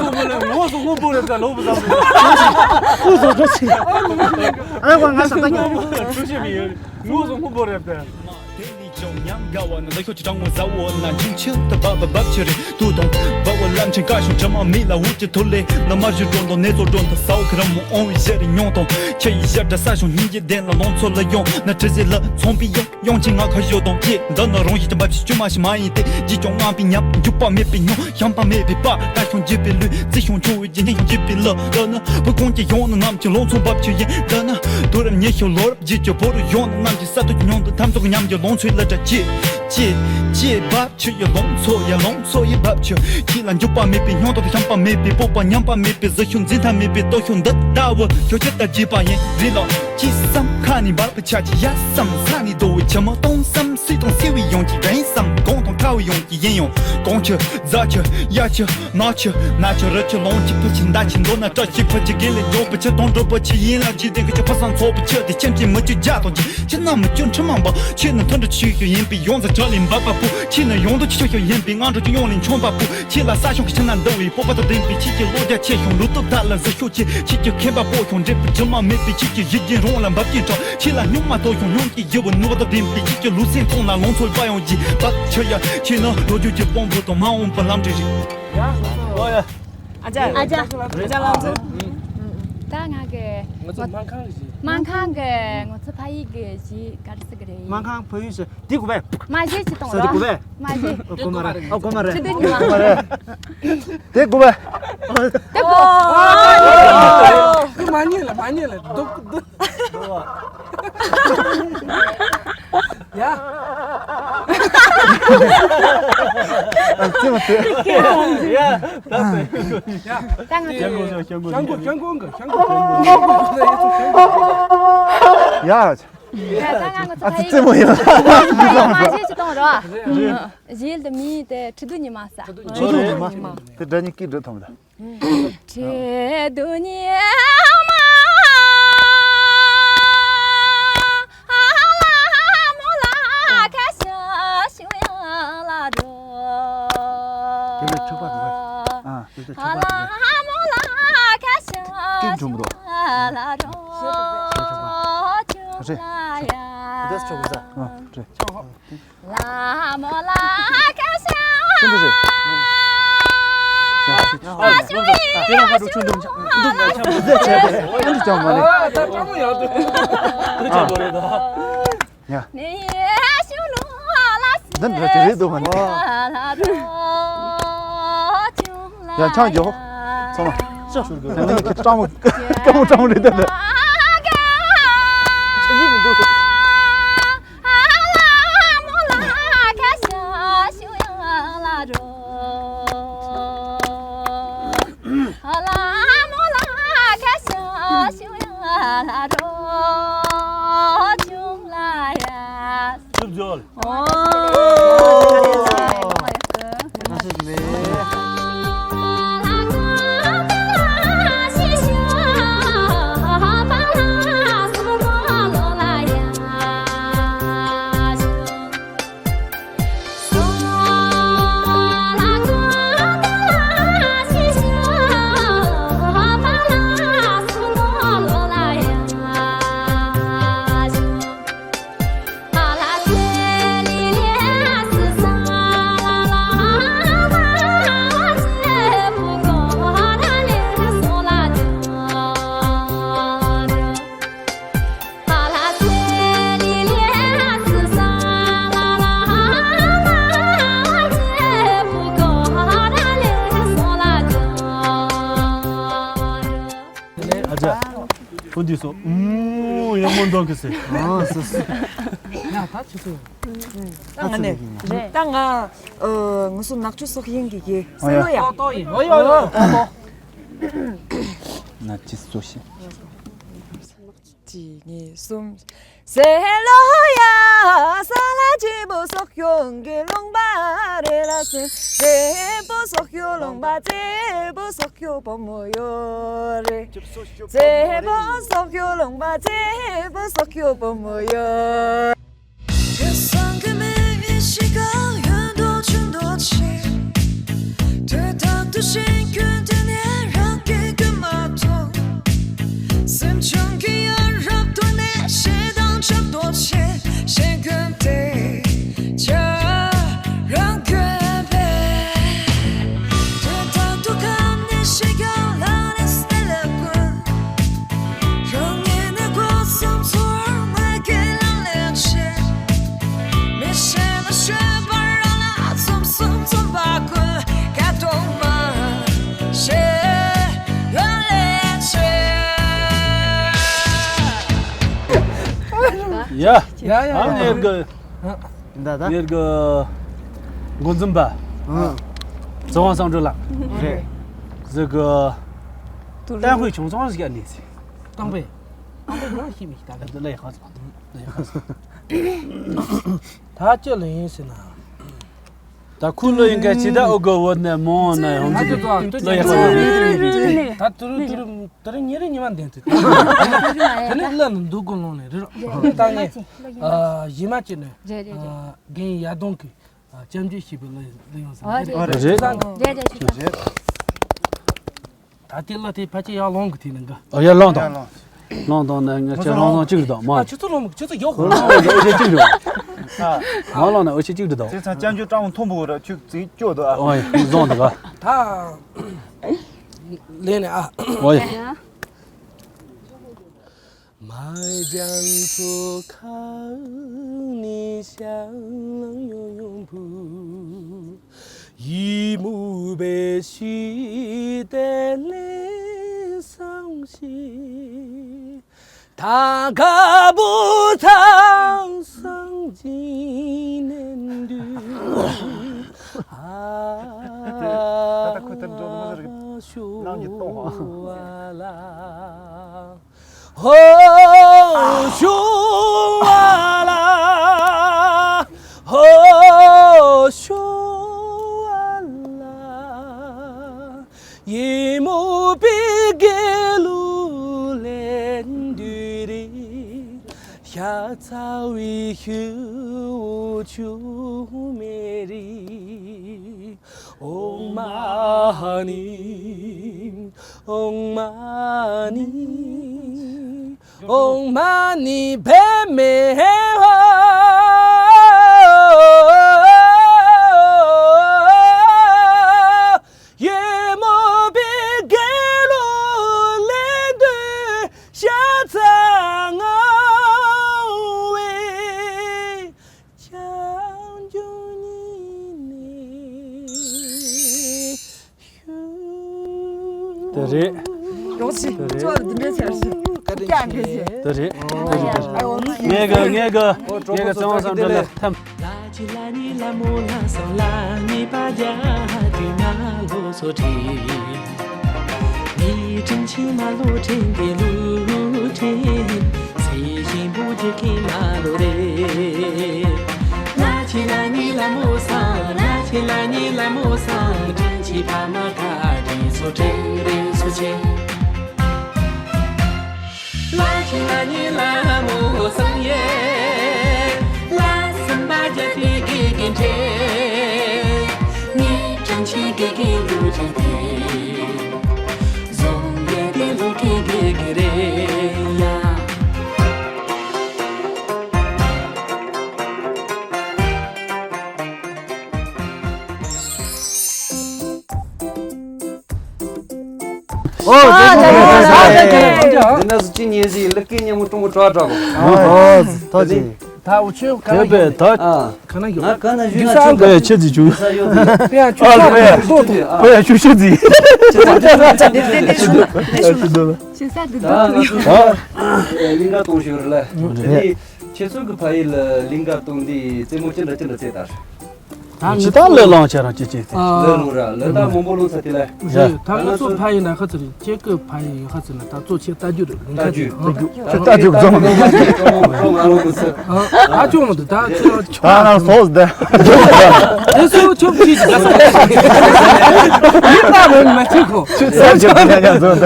སོང་མོ་ལ་ངོ་སོང་སྔོན་པོ་རེད་ད་ལོ་བུ་ཟ། ཨ་ཁོ་ང་ས་ད་ཉོ། ཁྲུ་ཤེས་མི་ཡོད། ངོ་སོང་སྔོན་པོ་རེད་ད། དེ་ལས་ཀྱང་ཉམས་དགའ་བ་ན་ལ་ཤོག་ཅི་གྲང་མོ་ཟ་འོ་ན་ཆུང་ཆུང་དུ་བབ་བབ་བབ་ཆུ་རེད་དུ་དང་བབ་འོ་ལམ་ཆེན་ཀ་ཤོང་ཇ་མ་མི་ལ་འུ་ཅི་ཐུ་ལེ་ན་མར་ཞུ་འགྲོ་འདོ་ནེ་ཚོ་འགྲོ་འདོ་ས་འོ་ཁི་ར་མོ་ཨོང་བི་ཞེ་རེ་ཉོང་དང་ཁྱེ་ཡི་ཞབས་འདྲ་ས་ཤོང་སྙིང་རྗེ་ལྡན་ལ་ལོང་ཚོ་ལ་ཡོང་ན་ཁྲི་ཟེ་ལ་ཚོང་པི་ཡོང་ཡོང་ཆེ་ང་ཁ་ཞོ་དང་ཀྱེ་འདི་ན་རོང་ཡི་ཅམ་བབ་ཤི་ཅུ་མ་ཤི་མ་ཡིན་ཏེ་ཇི་ཀྱང་ངང་པི་ཉམས་འཇུག་པ་མེད་པི་ཉོང་ཤམ་པ་མེད་པི་པ་ད་ཤོང་ཇི་པི་ལུས་རྩི་ཤོང་ཆུ་བོའི་ཇི་ཉེ་ཤོང་ཇི་པི་ལ་འདི་ན་བུ་ཁོང་ཀྱི་ཡོང་ན་ནམ་ཆེ་ལོང་ཚོ་བབ་ཆུ་ཡིན་འདི་ན་དུ་རམ་ཉེ་ཤོ་ལོ་རབ། རྗེས་ཀྱི་བོ་རུ་ཡོང་ན་རྣམས་ཀྱི་ས་ཐོག་གི་མྱོང་དུ་ཐམས་ཅད་ཀྱི་ཉམས་ཀྱི་ལོངས་སྤྱོད་ལ་འདྲ་ཅི། ཅི། ཅི་བབ་ཆུ་ཡི་ལོངས་ཚོ་ཡི་ལོངས་ཚོ་ཡི་བབ་ཆུ། ཁྱི་ལ་འཇུག་པ་མེད་པའི་སྙོང་དོ་ཤམ་པ་མེད་པའི་སྤོབས་པ་ཉམས་པ་མེད་པའི་གཟི་ཤུགས་འཛིན་ཐབས་མེད་པའི་སྟོབས་ཤུགས་འདི་ལྟ་བུ་ཁྱོད་ཁྱེད་ལྟར་བགྱིས་པ་ཡིན་རི་ལོ། ཅི་བསམ་ཁ་ནས་འབབ་པའི་ཆ་ཅི་ཡ་བསམ་ས་ནས་རྡོ་བའི་ཆུ་མོ་སྟོང་བསམ་སྲིད་དང་སྲིད་བའི་ཡོང་གི་རེད་བསམ་གོང་དང་ཁ་བའི་ཡོང་གི་ཡིན་ཡང་གོང་ཆུ་རྫ་ཆུ་ཡ་ཆུ། ནག་ཆུ་ནག་ཆུ་རི་ཆུ་ལོང་ཆུ་ཕུ་ཆུ་མདའ་ཆུ་མདོ་ན་བཀྲ་ཆུ་ཕུ་ཆུ་དགེ་ལེགས་འབྱུང་པའི་ཆུ་དོང་འགྲོ་པོ་ཆུ་ཡིན་ལ་འཇིག་རྟེན་གྱི་ཆུ་ཕུ་སང་ཚོགས་པའི་ཆུ་དེ་ཁྱིམ་གྱི་མི་ཆུ་རྒྱ་དང་ཆུ་ཆུ་ནང་མི་ཆུ་ཁྲི་མང་པོ་ཆུ་ནི་མཐུན་འགྲོ་ཆུ་ཤུ་ཡིན་པའི་ཡོངས་སུ་གྲགས་ལས་འབབ་པ་པོ་ཆུ་ནི་ཡོང་དུ་ཆུ་ཤུ་ཡིན་པའི་ངང་འགྲོ་ཆུ་ཡོང་ལས་མཆོང་པ་པོ་ཆུ་ལ་ས་ཤོང་གི་ཆུ་ན་འདུ་བའི་སྤོབས་པ་དང་ལྡན་པའི་ཆུ་ཀྱི་བློ་རྒྱ་ཆེ་ཤོང་ལུས་སྟོབས་དར་ལ་གཟི་ཤུགས་ཆེ་ཆུ་ཀྱི་མཁན་པ་པོ་ཤོང་འབྲས་བུ་ཇི་མ་མེད་པའི་ཆུ་ཀྱི་གཞི་རྒྱུན་རོང་ལ་འབབ་ཀྱི་གྲགས་ཆུ་ལ་སྨྱུག་མ་གཏོགས་ཤོང་སྨྱུག་གི་རྒྱུ་བ་ནུས་པ་དང་ལྡན་པའི་ཆུ་ཀྱི་ལུས་སེམས་ཚོང་ལ་ལོངས་ཚོ་པ་ཡོང་གི་བབ་ཆུ་ཡ་ཆུ་ནི་ལོ་རྒྱུས་ཀྱི་དཔང་པོ་དང་མ་འོངས་པའི་ལམ་འབྲས་རེད། ཨོ་ཡ། ཨ་ཅག་ཨ་ཅག་ཨ་ཅག་ལགས་ཚོ། ད་ང་གི་ང་ཚོ་སྨར་ཁམས་ཀྱི་གཞས། སྨར་ཁམས་ཀྱི་ང་ཚོ་ཕ་ཡུལ་གྱི་གཞས་ག་རེ་ཟེར་གི་རེད། སྨར་ཁམས་ཕ་ཡུལ་ཟེར་དེ་དགོས་པས། མ་གཞས་ཅིག་གཏོང་ཟེར་དེ་རོགས། དགོས་པས། མ་གཞས། ཨ་དགོས་མ་རེད། ཨ་དགོས་མ་རེད། ཁྲི་འདོན་ཉི་མ། དགོས་མ་རེད། དེ་དགོས་པས། དེ་དགོས། དེ་མ་ཉན་ལ་མ་ཉན་ལ་སྡུག་སྡུག་ཡ། ཨ་ཙི་མ་ཙི། ཡ། ད་ད་ང་ཚོ་ཡ། ད་ང་ཚོ་ཡ། ཨ་ཙི་ཙི་མོ་ཡ། ད་ང་ཚོ་ཕ་ཡུལ་གྱི་མ་གཞས་ཅིག་གཏོང་རོགས། གཞས་དེ་མིང་དེ་ཁྲི་འདོན་ཉི་མ་ཟེར། ཁྲི་འདོན་ཉི་མ། དེ་སྒྲ་སྙན་སྐད་སྒྲོག་ཐུབ་མ་ད། དེ་ལས་ཁྲི་པ་འདུག་གས། ཨ། དེ་ལས་ཁྲི་པ་འདུག་གས། སྐད་འཇོམས་རོགས། ཁྲི་པ། རེད། འདི་ཆོག་གི་ཟ། ཨ། རེད། ལ་མོ་ལ་ཁ་ཤ། ཆུང་དུ་རེད། ཨ། ཨ། ཨ། ཁ་ཤ། ཁ་ཤ། ཨ། ཨ། ཨ། ཨ། ཨ། ཡ། འདི་འདྲ་དེ་རེད་འདུག་མ་ནི། ཡ། ཆང་རྒྱོབ། ཚང་མ། ལྕགས་ཞུར་གི། ནང་གི་སྤྲང་མོ། སྤྲང་མོ། སྤྲང་མོ་རེད་ད། ཆང་གི་མི་འདུག་ཅུབ་ཇོལ། ཨོ། ཨ་ཅག་ཁོ་འདི་སོ། ཨུམ། ཡག་མོ་འདོན་གི་ཟེར། ཨ། སོ་སོ། ཡ། ད་ཆུ་ཚོད། ད་ང་ནས། རེད། ད་ང་། ཨ། ང་ཚོ་ནག་ཆུ་སོག་ཡིན་གི་གི། ཨོ་ཡ། སེ་ལོ་ཡ། ཏོ་ཏོ་ཡིན། ཨོ་ཡ། ཨོ་ཡ། ཏོ་ཏོ། ནག་ཆུ་སོག་ཤི། གཅིག་གཉིས་གསུམ། སེ་ལོ་ཡ། ས་ལ་ཆེན་པོ་སོག་ཡོང་གི་ལུང་པ་རེད་ལ་སེ། ཆེན་པོ་སོག་ཡོང་ལུང་པ། ཆེན་པོ་སོག་ཡོང་བུ་མོ་ཡོད་རེད། ཆེན་པོ་སོག་ཡོང་ལུང་པ། ཆེན་པོ་སོག་ཡོང་བུ་མོ་ཡོད། ཡ། ཡ། ཡ། ཨ། ངེད་ཀྱི། ད་ད། ངེད་ཀྱི་འགོ་འཛིན་པ། ཨ། ཚེ་དབང་བསམ་གྲུབ་ལགས། རེད། ཟེར་གི། ཏན་ཧུའེ་ཆུང་ཚང་ཞིག་ཨ་ནི་ཟེར། ཏང་པེ། ཏང་པེ་ང་ཤེས་མི་ཤེས་ད་ག། ལ་ཡག་ཚོ། ལ་ཡག་ཚོ། ད་ཅི་ལ་ཡིན་ཟེར་ན། ད་ཁུ་ལོ་ཡིན་ག་ཅི་ད་ཨོ་གོ་བོ་ནས་མོ་ནས་ཡོང་གི། ད་ཅི་ད་ལ་ཡག་ཚོ། ད་དུ་རུ་དུ་རུ་དུ་རུ་ཉེ་རེ་ཉི་མ་འདན་དུ། དེ་ནི་ལ་ནི་འདུག་གོ་ལོང་ནས་རི་རོ། ད་ངས་ཨ་གཞས་མ་ཅིག་ནས། རེད་རེད་རེད། ཨ་རྒན་ཡ་དོང་གི་ཨ་སྐྱབས་འཇུག་ཞེས་པའི་གླུ་གླུ་ཡོང་ས། ཨ་རེད། རེད། རེད་རེད་རེད། ད་དེ་གླུ་དེ་ཕལ་ཆེར་ཡར་ལོང་གི་དེ་ནི་འགའ། ཨ་ཡར་ལོང་དང་། ལོང་དང་ནས་ངས་ཁྱེད་རང་ཚང་གཅིག་རེད་དང་མ། ཨ་ཆུ་ཚོད་ལོང་མི་ཆུ་ཚོད་ཡོག་གོ། ལོང་ནས་འུ་ཆེ་གཅིག་རེད། མ་ལོང་ནས་འུ་ཆེ་གཅིག་རེད་དང་། དེ་ཚང་སྐྱབས་འཇུག་སྤྲང་བོ་མཐོན་པོ་ར་ཆུ་ཚིག་སྐྱོ་དང་། ཨ་ཡ་བཟང་དང་ག། ད་ལེན་ནས་ཨ། ཨ་ཡ། ད་ད་ཁོ་ད་འགྲོ་མོ་ཟེར་གི་ནང་གི་གཏོང་བ། འོག་མ་ནི་འབད་མེད་ཧོ། ཡེ་མོ་པའི་དགེ་སློང་ལས་དོན་ཤ་ཚ་ངང་བའི། དེ་རེད། ཡོང་སྲིད། དེ་རེད། ཅོ་འདི་འདྲ་བྱས་སྲིད། ཀྱང་འདྲ་བྱས། དེ་རེད། དེ་རེད། ཨ་ཡོང་སྲིད། ངས་གི་ངས་གི་ངས་གི་བཙན་དབང་སང་འདྲ་ལ་ཐམ། ཨོ། འདི་ནས་སུ་ཅི་ཉན་ཟིག་ལི་ཀི་ཉན་མོ་ཀྲུང་མོ་ཀྲོ་ཀྲོ་གོ། ཨོ། ཐོ་ཅི། ད་འུ་ཆོས་ག་ལ་ཡོད། ད་ག་ན་ཡོད། ང་ག་ན་ཡོད་ན་ཆུ་ག་ཡ་ཆེ་ཟིག་ཆུ། ཡ་ཆུ་ས་དུ་དུ། ཨོ་ཡ་ཆུ་ཆུ་ཟིག་ཆུ་ས་དུ་དུ། ད་ང་ཚོ་ད་གླིང་ག་གཏོང་ཞོར་ལ། ཁྱེད་ཚོ་གི་ཕ་ཡུལ་ལ་གླིང་ག་གཏོང་དུས་རྩེད་མོ་ཅི་འདྲ་ཅི་འདྲ་རྩེད་དར། ཇི་ལྟར་ལས་ལོངས་ཆེ་རང་ཅི་ཅི་ཟེར། ལས་ལོངས་ར་ལས་ད་མང་པོ་ལོངས་ས་དེ་ལ། རེད། ད་ང་ཚོ་ཕ་ཡི་ན་ཁ་ཚོ་རེད། ཁྱེད་ཀྱི་ཕ་ཡི་ཡོད་ཁ་ཚོ་ན་ད་གཙོ་ཆེ་རྟ་རྒྱུག་རེད། རྟ་རྒྱུག་རྟ་རྒྱུག་རྫོང་། ཨ་ཅོ་མོ་དུ་ད་ཚོ་ད་ན་སོགས་ད། དེ་སོ་ཆོབ་ཅི་ཅི་ད་ས་ཡིན་ད་མེད་མ་ཅི་ཁོ། ཆུ་ཚ་ཅི་ད་ཡང་ཚོ་ད།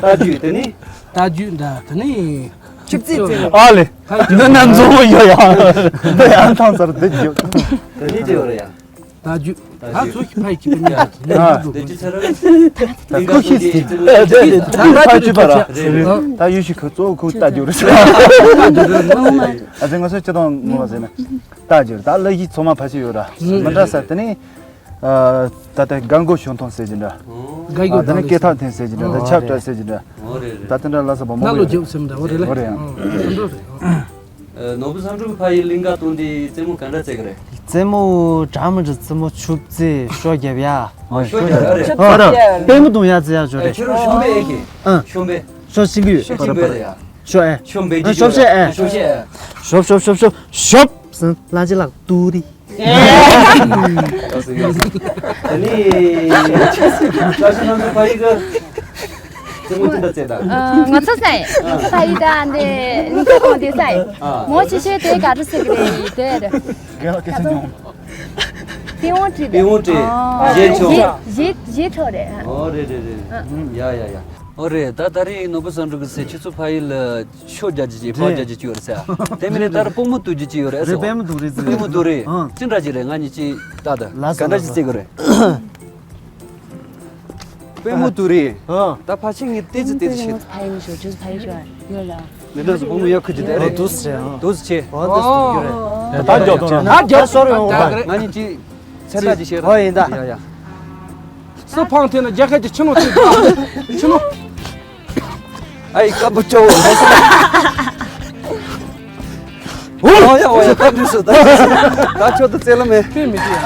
རྟ་རྒྱུག་དེ་ནི། རྟ་རྒྱུག་འདྲ་དེ་ནི། ཆིབས་རྩིས་རྩེ་རེད། ཨ་ལེ། འདི་ན་མཛོ་མོ་ཡོད་ཡ། འདི་ཡང་ཐང་ཚར་འདི་རྒྱུ། ད་འདི་དེ་བར་ཡ། ད་རྒྱུ། ད་ཚོ་ཞིག་ཕ་ཡི་ཁྱི་པ་ཉག་ད་འདི་ཅི་ཚར་ར། ད་ཁོ་ཤི་སི། ད་ད་ད་ཕ་ཆུ་པ་ར། ད་ཡུ་ཤི་ཁ་གཙོ་ཁོ་ད་རྒྱུ་རེད། ཨ་ཙི་ང་ཚོ་སྤྱི་དང་ངོ་བ་ཟེར་ན། ད་རྒྱུ་ད་ལ་ཡི་ཚོ་མ་ཕ་ཆུ་ཡོད་ར། མི་འདྲ་ས་དེ་ནི། ད་ལྟ་སྒང་གོ་ཞོན་ཐོང་ཟེར་གྱི་འདྲ། སྒང་གོ་ད་ནི་སྐད་ཐག་འཐེན་ཟེར་གྱི་འདྲ། ད་ཆབ་བྲལ་ཟེར་གྱི་འདྲ། ད་དེ་འདྲ་ལ་ས་བོ་མོ་ལོ་རྒྱབ་སེམས་འདྲ་བོ་རེད་ལ། བོ་རེད་ཡང་། ནོར་བུ་བསམ་གྲུབ་ཕ་ཡི་གླིང་ག་གཏོང་དེ་རྩེད་མོ་ག་འདྲ་རྩེ་གི་རེད། རྩེད་མོ་གྲ་མི་འདྲ་རྩེད་མོ་ཆུབ་རྩེ་ཤོ་རྒྱབ་ཡ། ཤོ་རྒྱབ་ཡ་རེད། ཨ་ར་པད་མོ་གཏོང་ཡ་རྩེ་ཡ་ཞོ་རེད། ཁྱེད་རང་ཤོ་མེད་ཨེ་གི། ཨ་ཤོ་མེད། ཤོ་ཤིང་གི་ཡོད། ཤོ་ཤིང་གི་ཡོད་ཡ། ཤོ་ཨེ། ཤོ་མེད་ཀྱི་ཤོ་ཤེ་ཨེ། ཤོ་ཤེ་ཨེ། ཤོབ་ཤོབ་ཤོབ་ཤོབ་ཤོབ་ཟིན་ལ་ཅི་ལག་ཏུ་རི། ད་ནི། ད་ཤི་ནང་དུ་ཕ་ཡི་གི། ཙི་མོ་ཅི་འདྲ་བྱེད་ད། ང་ཚོ་སའི། ཕ་ཡི་ད་འདི་ལིང་ཀ་གོང་དེ་སའི། མོ་ཆེ་ཆེ་དེ་ག་རུ་སི་གི་རེད་དེ་རེད། ག་ཚོ། པི་ཝང་ཀྲི་པི་ཝང་ཀྲི། ཨ། གཞས་ཆོ། གཞས་གཞས་ཆོ་རེད། ཨོ་རེད་རེད་རེད། ཡ་ཡ་ཡ། ཨོ་རེད། ད་ད་རེས་ནོར་བུ་བསམ་གྲུབ་ཀྱི་སེ་ཁྱེད་ཚོ་ཕ་ཡུལ་ལ་ཤོ་རྒྱག་རྒྱུ་ཅིག་ཕོ་རྒྱག་རྒྱུ་ཅིག་ཡོད་རེད་ཟེར། དེ་མིན་ནས་ད་རེས་པུས་མོ་གཏུབ་རྒྱུ་ཅིག་ཡོད་རེད་ཟེར། པུས་མོ་གཏུབ་རེད། ཨང་། ཅི་འདྲ་ཅིག་རེད། ང་གཉིས་ཅིག་ལྟ་ད། ལགས་སོ། ག་འདྲ་ཅིག་རྩེ་གི་རེད། པུས་མོ་གཏུབ་རེད། ཨང་། ད་ཕ་ཆེ་ངས་ཏེ་ཙི་ཏེ་ཙི་བྱེད། ཕ་ཡུལ་ཞོ་ཅུ་ཕ་ཡུལ་ཞོ་ཡོད་ལ། མི་འདྲ་སུ་པུས་མོ་ཡག་ཁུ་ཅི་དེ་རེད། དུས་ཆེ། ཨང་། དུས་ཆེ། ཨོ་དུས་རྒྱུ་རེད། ད་རྒྱོབ་ཅེ། ད་རྒྱོབ་ཤོར་ཡོང་བ། ང་གཉིས་ཅིག་ཚེ་ཐག་ཅིག་བཤད་ར། ཨོ་ཡིན་ད། ཡ་ཡ། སུ་ཕང་ཐེ་ན་རྒྱ་སྐད་ཀྱི་ཆི་ནོ་ཐེ་ཆི་ནོ། ཨའི་ཀ་བུ་ཅོ། ཨོ་ཡ་ཨོ་ཡ་ཀ་བུ་སུ་ད་ད་ཆོ་ད་ཙེ་ལ་མེ། ཕེ་མི་ཏི་ཡ།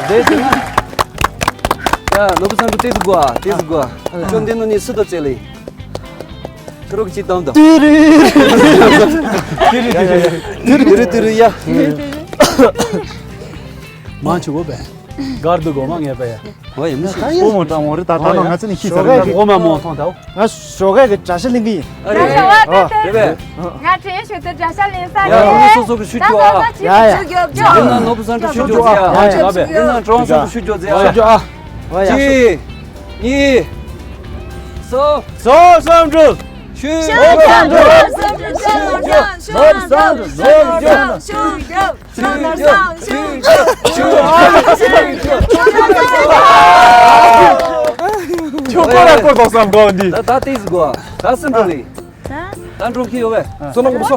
དེ་དེ། ཡ་ནོར་བུ་བསམ་གྲུབ་ཏེ་ཟུག་གོ་ཨ། ཏེ་ཟུག་གོ་ཨ། ཅོ་འདི་ནོ་ནི་སུ་ད་ཙེ་ལི། ཏི་རུ་ཅི་དམ་དམ། ཏི་རུ། ཏི་རུ་ཏི་རུ་ཡ། མང་ཆུ་བོ་བས། གར་དུ་གོ་མ་ངེས་པ་ཡ། ཨོ་ཡ་མི་ཤེས། ཨོ་མོ་ཀྲང་མོ་རི་ད་ད་ནོ་ང་ཚོ་ནི་ཤི་ཟེར་ར། ཨོ་མ་མོ་ཐོང་ད། ང་ཞོགས་ཀས་ཀྱི་གྲྭ་ཤག་ལེན་གི་ཡིན། ཨ་རེ། རེ་བས། ང་དྲན་ཞུ་དུ་གྲྭ་ཤག་ལེན་ས་ཡ་རེད། སོ་སོ་གི་ཤུ་ཅོ་ཨ། ཡ་ཡ། ཡིན་ན་ནོར་བུ་བསམ་གྲུབ་ཤུ་ཅོ་ཟེར་ཨ། ཡ་ཡ། ཡིན་ན་ཀྲོང་བསམ་གྲུབ་ཤུ་ཅོ་ཟེར་ཨ། ཤུ་ཅོ་ཨ། ཡ་ཡ། གཅིག་གཉིས། གསུམ། སོ་བསམ་གྲུབ། ཤུ་ཅོ། ནོར་བུ་བསམ་གྲུབ། ནོར་བུ་བསམ་གྲུབ། ནོར་བུ་བསམ་གྲུབ། ཁྱོད་ཁོ་ར་ཁོ་ཐོག་བསམ་གོ་འདི། ད་ད་ཏིས་གོ་ད་སེམས་འགྲོ་ལི། ད་ ཨ་འགྲོ་གི་ཡོད་པས། བསོད་ནམས་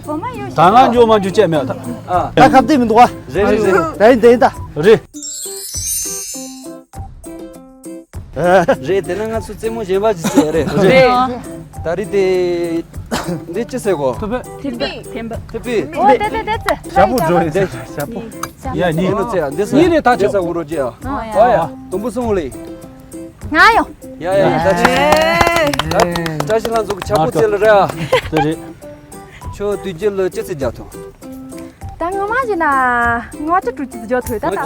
གོང་མ། ད་ང་འཇོག་མ་འཇོག་བྱས་མེད་ད། ཨ། ད་ཁ་བརྡས་མི་འདུག་བ། རེད་རེད་རེད། ད་ཡིན་ད་ཡིན་ད། རེད། རེད། དེ་ན་ང་ཚོ་རྩེད་མོ་གཞན་པ་ཅིག་བྱས་རེད། རེད། ད་རེས་དེ། འདི་ཅི་ཟེར་གོ། ཐུབ་པས། ཐེམ་པ། ཐེམ་པ། ཐུབ་པས། ཨོ་དེ་དེ་དེ་ཚེ། ཞབས་པོ་འགྲོ་ཡིན་ཟེར། ཞབས་པོ། ཡ་ནི། འདི་ཚེ་འདི་ཚེ་ཡིན་རེད་ད་ཆོག་འདི་ཚེ་འུ་རོ་ཅི་ཡ། ཨོ་ཡ། དུམ་བུ་གསུམ་ལས། ང་ཡོང་། ཡ་ཡ་ད་ཅི། ད་བཀྲ་ཤིས་ལྷ་མཚོ་གི་ཆག་པོ་རྩེ་ལ་རེད་ཨ། དེ་རེད། ཁྱོད་དུས་རྒྱུན་ལ་ཅི་ཚེ་རྒྱག་ཐུབ། ད་ངོ་མ་བྱས་ན་ང་ཅི་དྲུག་ཅི་ཚེ་རྒྱག་ཐུབ་ད་ད།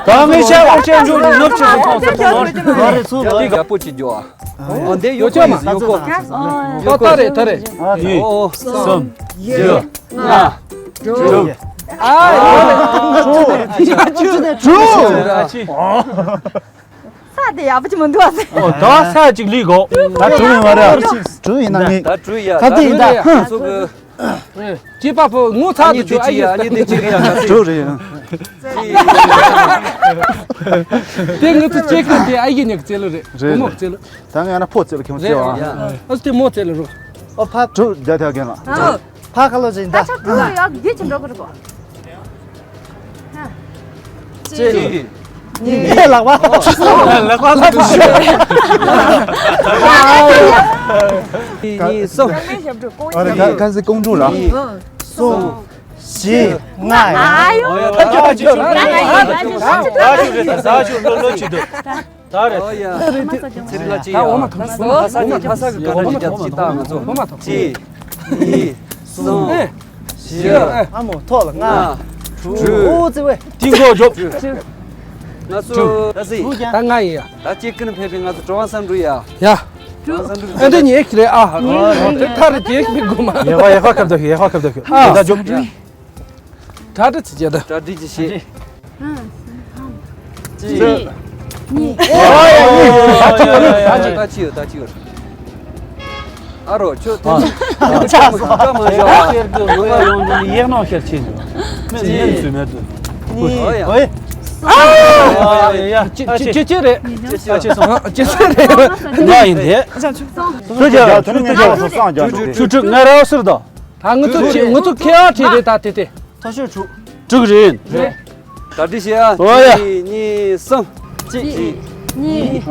ད་ངས་བཤད་ཨོ་ཤན་འཇུག་ནུབ་ཆུ་གི་ཁོངས་སུ་ཕུང་ནོར་ཆུ་ནོར་རེ་ཚུ་ལ་ཡག་པོ་ཅི་འཇོག་ཨ། འོ་འདི་ཡོད་ཁོ་ཡིན་ཡོད་ཁོ། ད་ད་རེད་ད་རེད། ཨོ་གསུམ། བཞི། ལྔ། དྲུག་ཨ། དྲུག་ས་དེ་ཡག་པོ་ཅི་མི་འདུག་ཨ། ཨོ་ད་ས་གཅིག་ལུས་གོ་ད་དྲུག་ཡིན་མ་རེད། དྲུག་ཡིན་ན་ངས་ད་དྲུག་ཡ་ད་དྲུག་ཡིན་ད། ཚོ་གི་སྐྱེས་པ་ཕོ་ངོ་ཚ་དུ་ཆུ་ཨ་ཡི་དེ་གཅིག་ཡ་ད་དྲུག་རེད། དེ་ངོ་ཚ་ཆེ་ཁ་དེ་ཨ་ཡི་ཉག་རྩེ་ལོ་རེད། རེད་བུ་མོ་རྩེ་ལོ། ད་ང་ཡང་ན་ཕོ་རྩེ་ལོ་ཁྱོད་རྩེ་བ། ཨ་སུ་དེ་མོ་རྩེ་ལོ་རོ། ཨོ་ཕ་དྲུག་བརྒྱ་ཐལ་གན་ལ། ཕ་ཁ་ལོ་ཟིན་ད། ད་ཆ་དྲུག་ལ་ཡག་རྒྱུ་ཆེན་འགྲོ་གི་རེད་གོ་གཅིག་གཉིས། ལག་པ། ལག་པ་ལག་པ། གཉིས་གསུམ། ཨ་རེ་ག་ག་ཟེ་ཀོང་ཀྲུག་ལ། གསུམ། བཞི། ལྔ། ཨ་ཡོ། ད་ཆུ་རེད་ད་ཟ་ཆུ་ལོ་ལོ་ཆུ་འདུག་ད་རེད། ཨོ་ཡ། ཚེ་རིང་ལགས་ཅི་ཡ། ད་འོ་མ་ཐོངས། ད་ས་ཀྱི་ད་ས་ཀྱི་ག་འདྲ་ཅི་ཅི་ད་ང་ཚོ། འོ་མ་ཐོངས། གཅིག་གཉིས། གསུམ། བཞི། ཨ་མོ་ཐོག་ལ་ལྔ། དྲུག་ཨོ་ཙི་བས། ཏིང་གོ་འཇོབ། ང་ཚོ་ད་སི། ད་ང་ཡིན་ཡ། ད་ཅི་ཀུན་ཕེབས་པའི་ང་ཚོ་གྲོང་བ་སམ་འགྲུ་ཡ། ཡ། གྲོང་བ་སམ་འགྲུ། ཨ་འདི་ཉེ་ཁི་རེད་ཨ། དེ་ཐ་རེ་ཅེ་མི་དགོ་མ། ཡེ་ཧོ་ཡེ་ཧོ་ཁབ་ད་ཡེ་ཧོ་ཁབ་ད་ཨ། ད་འཇོབ། གྲ་སྒྲིག་ཅིག་བྱས་ད། གྲ་སྒྲིག་ཅིག་བྱས། གཅིག་གཉིས། ད་ཅི་ཡོད་ད་ཅི་ཡོད་ད་ཅི་ཡོད། ཨ་རོ་ཁྱོད་དེ་ནི་ཀ་མ་བཞག་པ། ཡོང་དུས་ཡག་ནོ་ཤར་ཆེ་འདུག་མེད་མེད་ཚུལ་མེད་འདུག་ཨོ་ཡ། ཨ་ཡ་ཅི་ཅི་ཅི་རེད། ཅི་ཅི་རེད། ང་ཡིན་དེ། ཆུ་ཆུ་ང་ར་ཟེར་ད། ད་ང་ཚོ་ཆེ་ང་ཚོ་ཁེ་ཨ་ཁྲི་རེད་ད་དེ་དེ། ཐ་ཤོད་དྲུག་དྲུག་རེད། རེད། གྲ་སྒྲིག་བྱེད་ཨ། ཨོ་ཡ། གཅིག་གཉིས་གསུམ། གཅིག་གཉིས།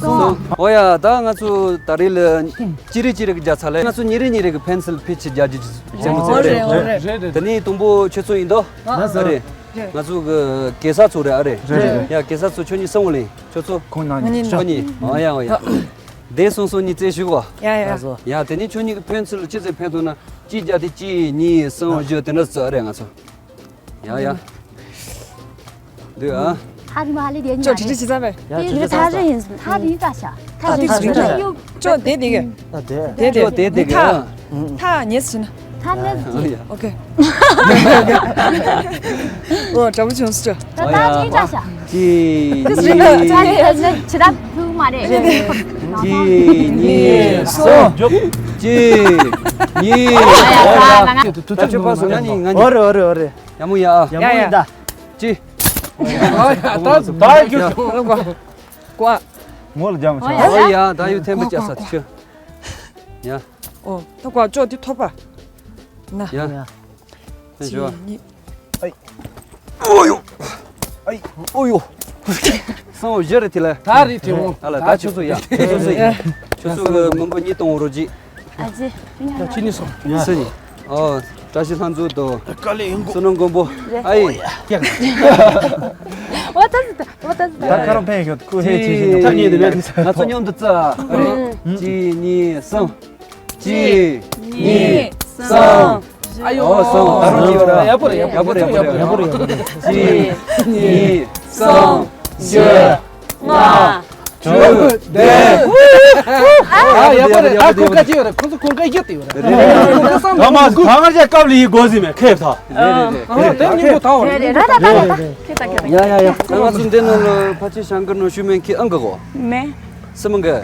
གསུམ། ཨོ་ཡ་ད་ང་ཚོ་ད་རེས་ལ་ཅི་རིགས་ཅི་རིགས་རྒྱག་ཚར་ལེ། ང་ཚོ་ཉིན་རེ་ཉིན་རེ་གི་ཕན་ཚུན་ཕིཊ་ཆེ་རྒྱག་རྒྱུ་ཆེན་པོ་ཨོ་ཚོ་རེད། རེད་ཨོ་རེད། རེད་རེད། དེ་ནས་དང་པོ་ཁྱོད་ཚོ་ཡིན་དོ། ང་ཚོ་རེད། ང་ཚོ་གི་གེ་སར་ཚོ་རེད་ཨ་རེད། རེད་རེད། ཡ་གེ་སར་ཚོ་ཁྱོད་གཉིས་གསུམ་ལེ། ཁྱོད་ཚོ། ཁོང་ནང་ནས་ཁྱོད་གཉིས་ཨོ་ཡ་ཨོ་ཡ། དེ་སོང་སོང་གཉིས་རྩེ་ཞུ་གོ། ཡ་ཡ་ཡ། ཡ་དེ་ནས་ཁྱོད་གཉིས་ཀྱི་ཕན་ཚུན་ལ་ཅི་ཟེར་ཕན་ཐོགས་ན་གཅིག་བརྒྱབ་དེ་གཅིག་གཉིས་གསུམ་བཞི་དེ་འདྲ་ཟེར་རེད་ང་ཚོ། ཡ་ཡ། འདུག་ཨ། ཧ་རི་མ་ཧ་ལི་དེ་ཉོ་ཅོ་ཁྲི་ཁྲི་ཅི་ཟ་བས། དེ་ཐ་རི་ཡིན། ཐ་རི་ཀ་ཤ། ཐ་རི་ཅི་ཅི་ཡོ། ཅོ་དེ་དེ་གི། ཨ་དེ། དེ་དེ། ཅོ་དེ་དེ་གི། ཐ། ཐ་ཉེས་ཟིན། ཐ་ནེ་ཅི། ཨོ་ཁེ། ཨོ་དྲ་བུ་ཆུང་སུ་ཅོ། ད་ད་ཅི་ཀ་ཤ། ཅི། ཅི་ད་ཕུ་མ་རེད། ཅི་ཉིས་གསུམ། ཅི་ཉིས། ད་ཆོས་པ་སོང་ན་ནི་ང་ནི། ཨོ་རེ་ཨོ་རེ་ཨོ་རེ། ཡ་མོ་ཡ། ཡ་མོ་ཡ། ཅི། ད་ད་ཡོད། ཀོ། ངོ་ལ་རྒྱ་མ་ཆགས། ཨོ་ཡ་ད་ཡོད་ཐེམ་པ་ཅག་ས་ཆུ། ཡ། ཨོ་ད་ཀོ་ཅོ་དེ་ཐོབ་པ། ན། ཡ། ཐེན་ཞུ། ཨོ་ཡོ། ཨོ་ཡོ། སང་བཞི་རེ་ཐི་ལ། ད་རེ་ཐི་འོ། ཨ་ལ་ད་ཆུ་ཚོད་ཡ། ཆུ་ཚོད་ཡ། ཆུ་ཚོད་མི་འབོར་གཉིས་གཏོང་རོགས་གྱིས། ཨ་ཅེ། ད་ཁྱི་ནི་སོང་། སུ་ནི། ཨོ། བཀྲ་ཤིས་ལྷ་མཛོད་དོ། བསོད་ནམས་མགོན་པོ། ཨ་ཡེ། ཨོ་ད་ཟི་ད། ཨོ་ད་ཟི་ད། ད་ཁ་རོ་ཕན་ཤོད་ཁོ་ཧེ་ཆེ་ཤེ་ནོ། ད་ཉེ་དེ་ནས་ང་ཚོ་མཉམ་དུ་རྩ། གཅིག་གཉིས་གསུམ། གཅིག་གཉིས་གསུམ། ཨ་ཡོ། ཨོ་གསུམ། ད་རུང་ཡོད་ར། ཡག་པོ་རེད། ཡག་པོ་རེད། ཡག་པོ་རེད། ཡག་པོ་རེད། གཅིག་གཉིས་གསུམ་བཞི་ལྔ་དྲུག་བདུན། ཨ་ཡག་པོ་རེད། ད་ཁོང་ཁ་ཅི་ཡོད་རེད། ཁོང་ཚོ་ཁོང་ཁ་ཡོད་དེ་ཡོད་རེད། ད་མ་ད་ང་ཅག་སྐབས་ལ་ཡི་སྒོ་ཟིན་མེད་ཁེབས་ཐག་རེད་རེད་རེད། ཨ་དེ་སྙིང་པོ་ཐག་བ་རེད། རེད་རེད། ད་ད་ད་ད་ཁེ་ད་ཁེ་ད། ཡ་ཡ་ཡ། ང་ཚོ་འདི་ནང་ལ་ཕ་ཆེ་ཤང་ཀར་ནོ་ཤུ་མེན་ཁི་ཨང་ག་གོ་མེ་སི་མང་གི།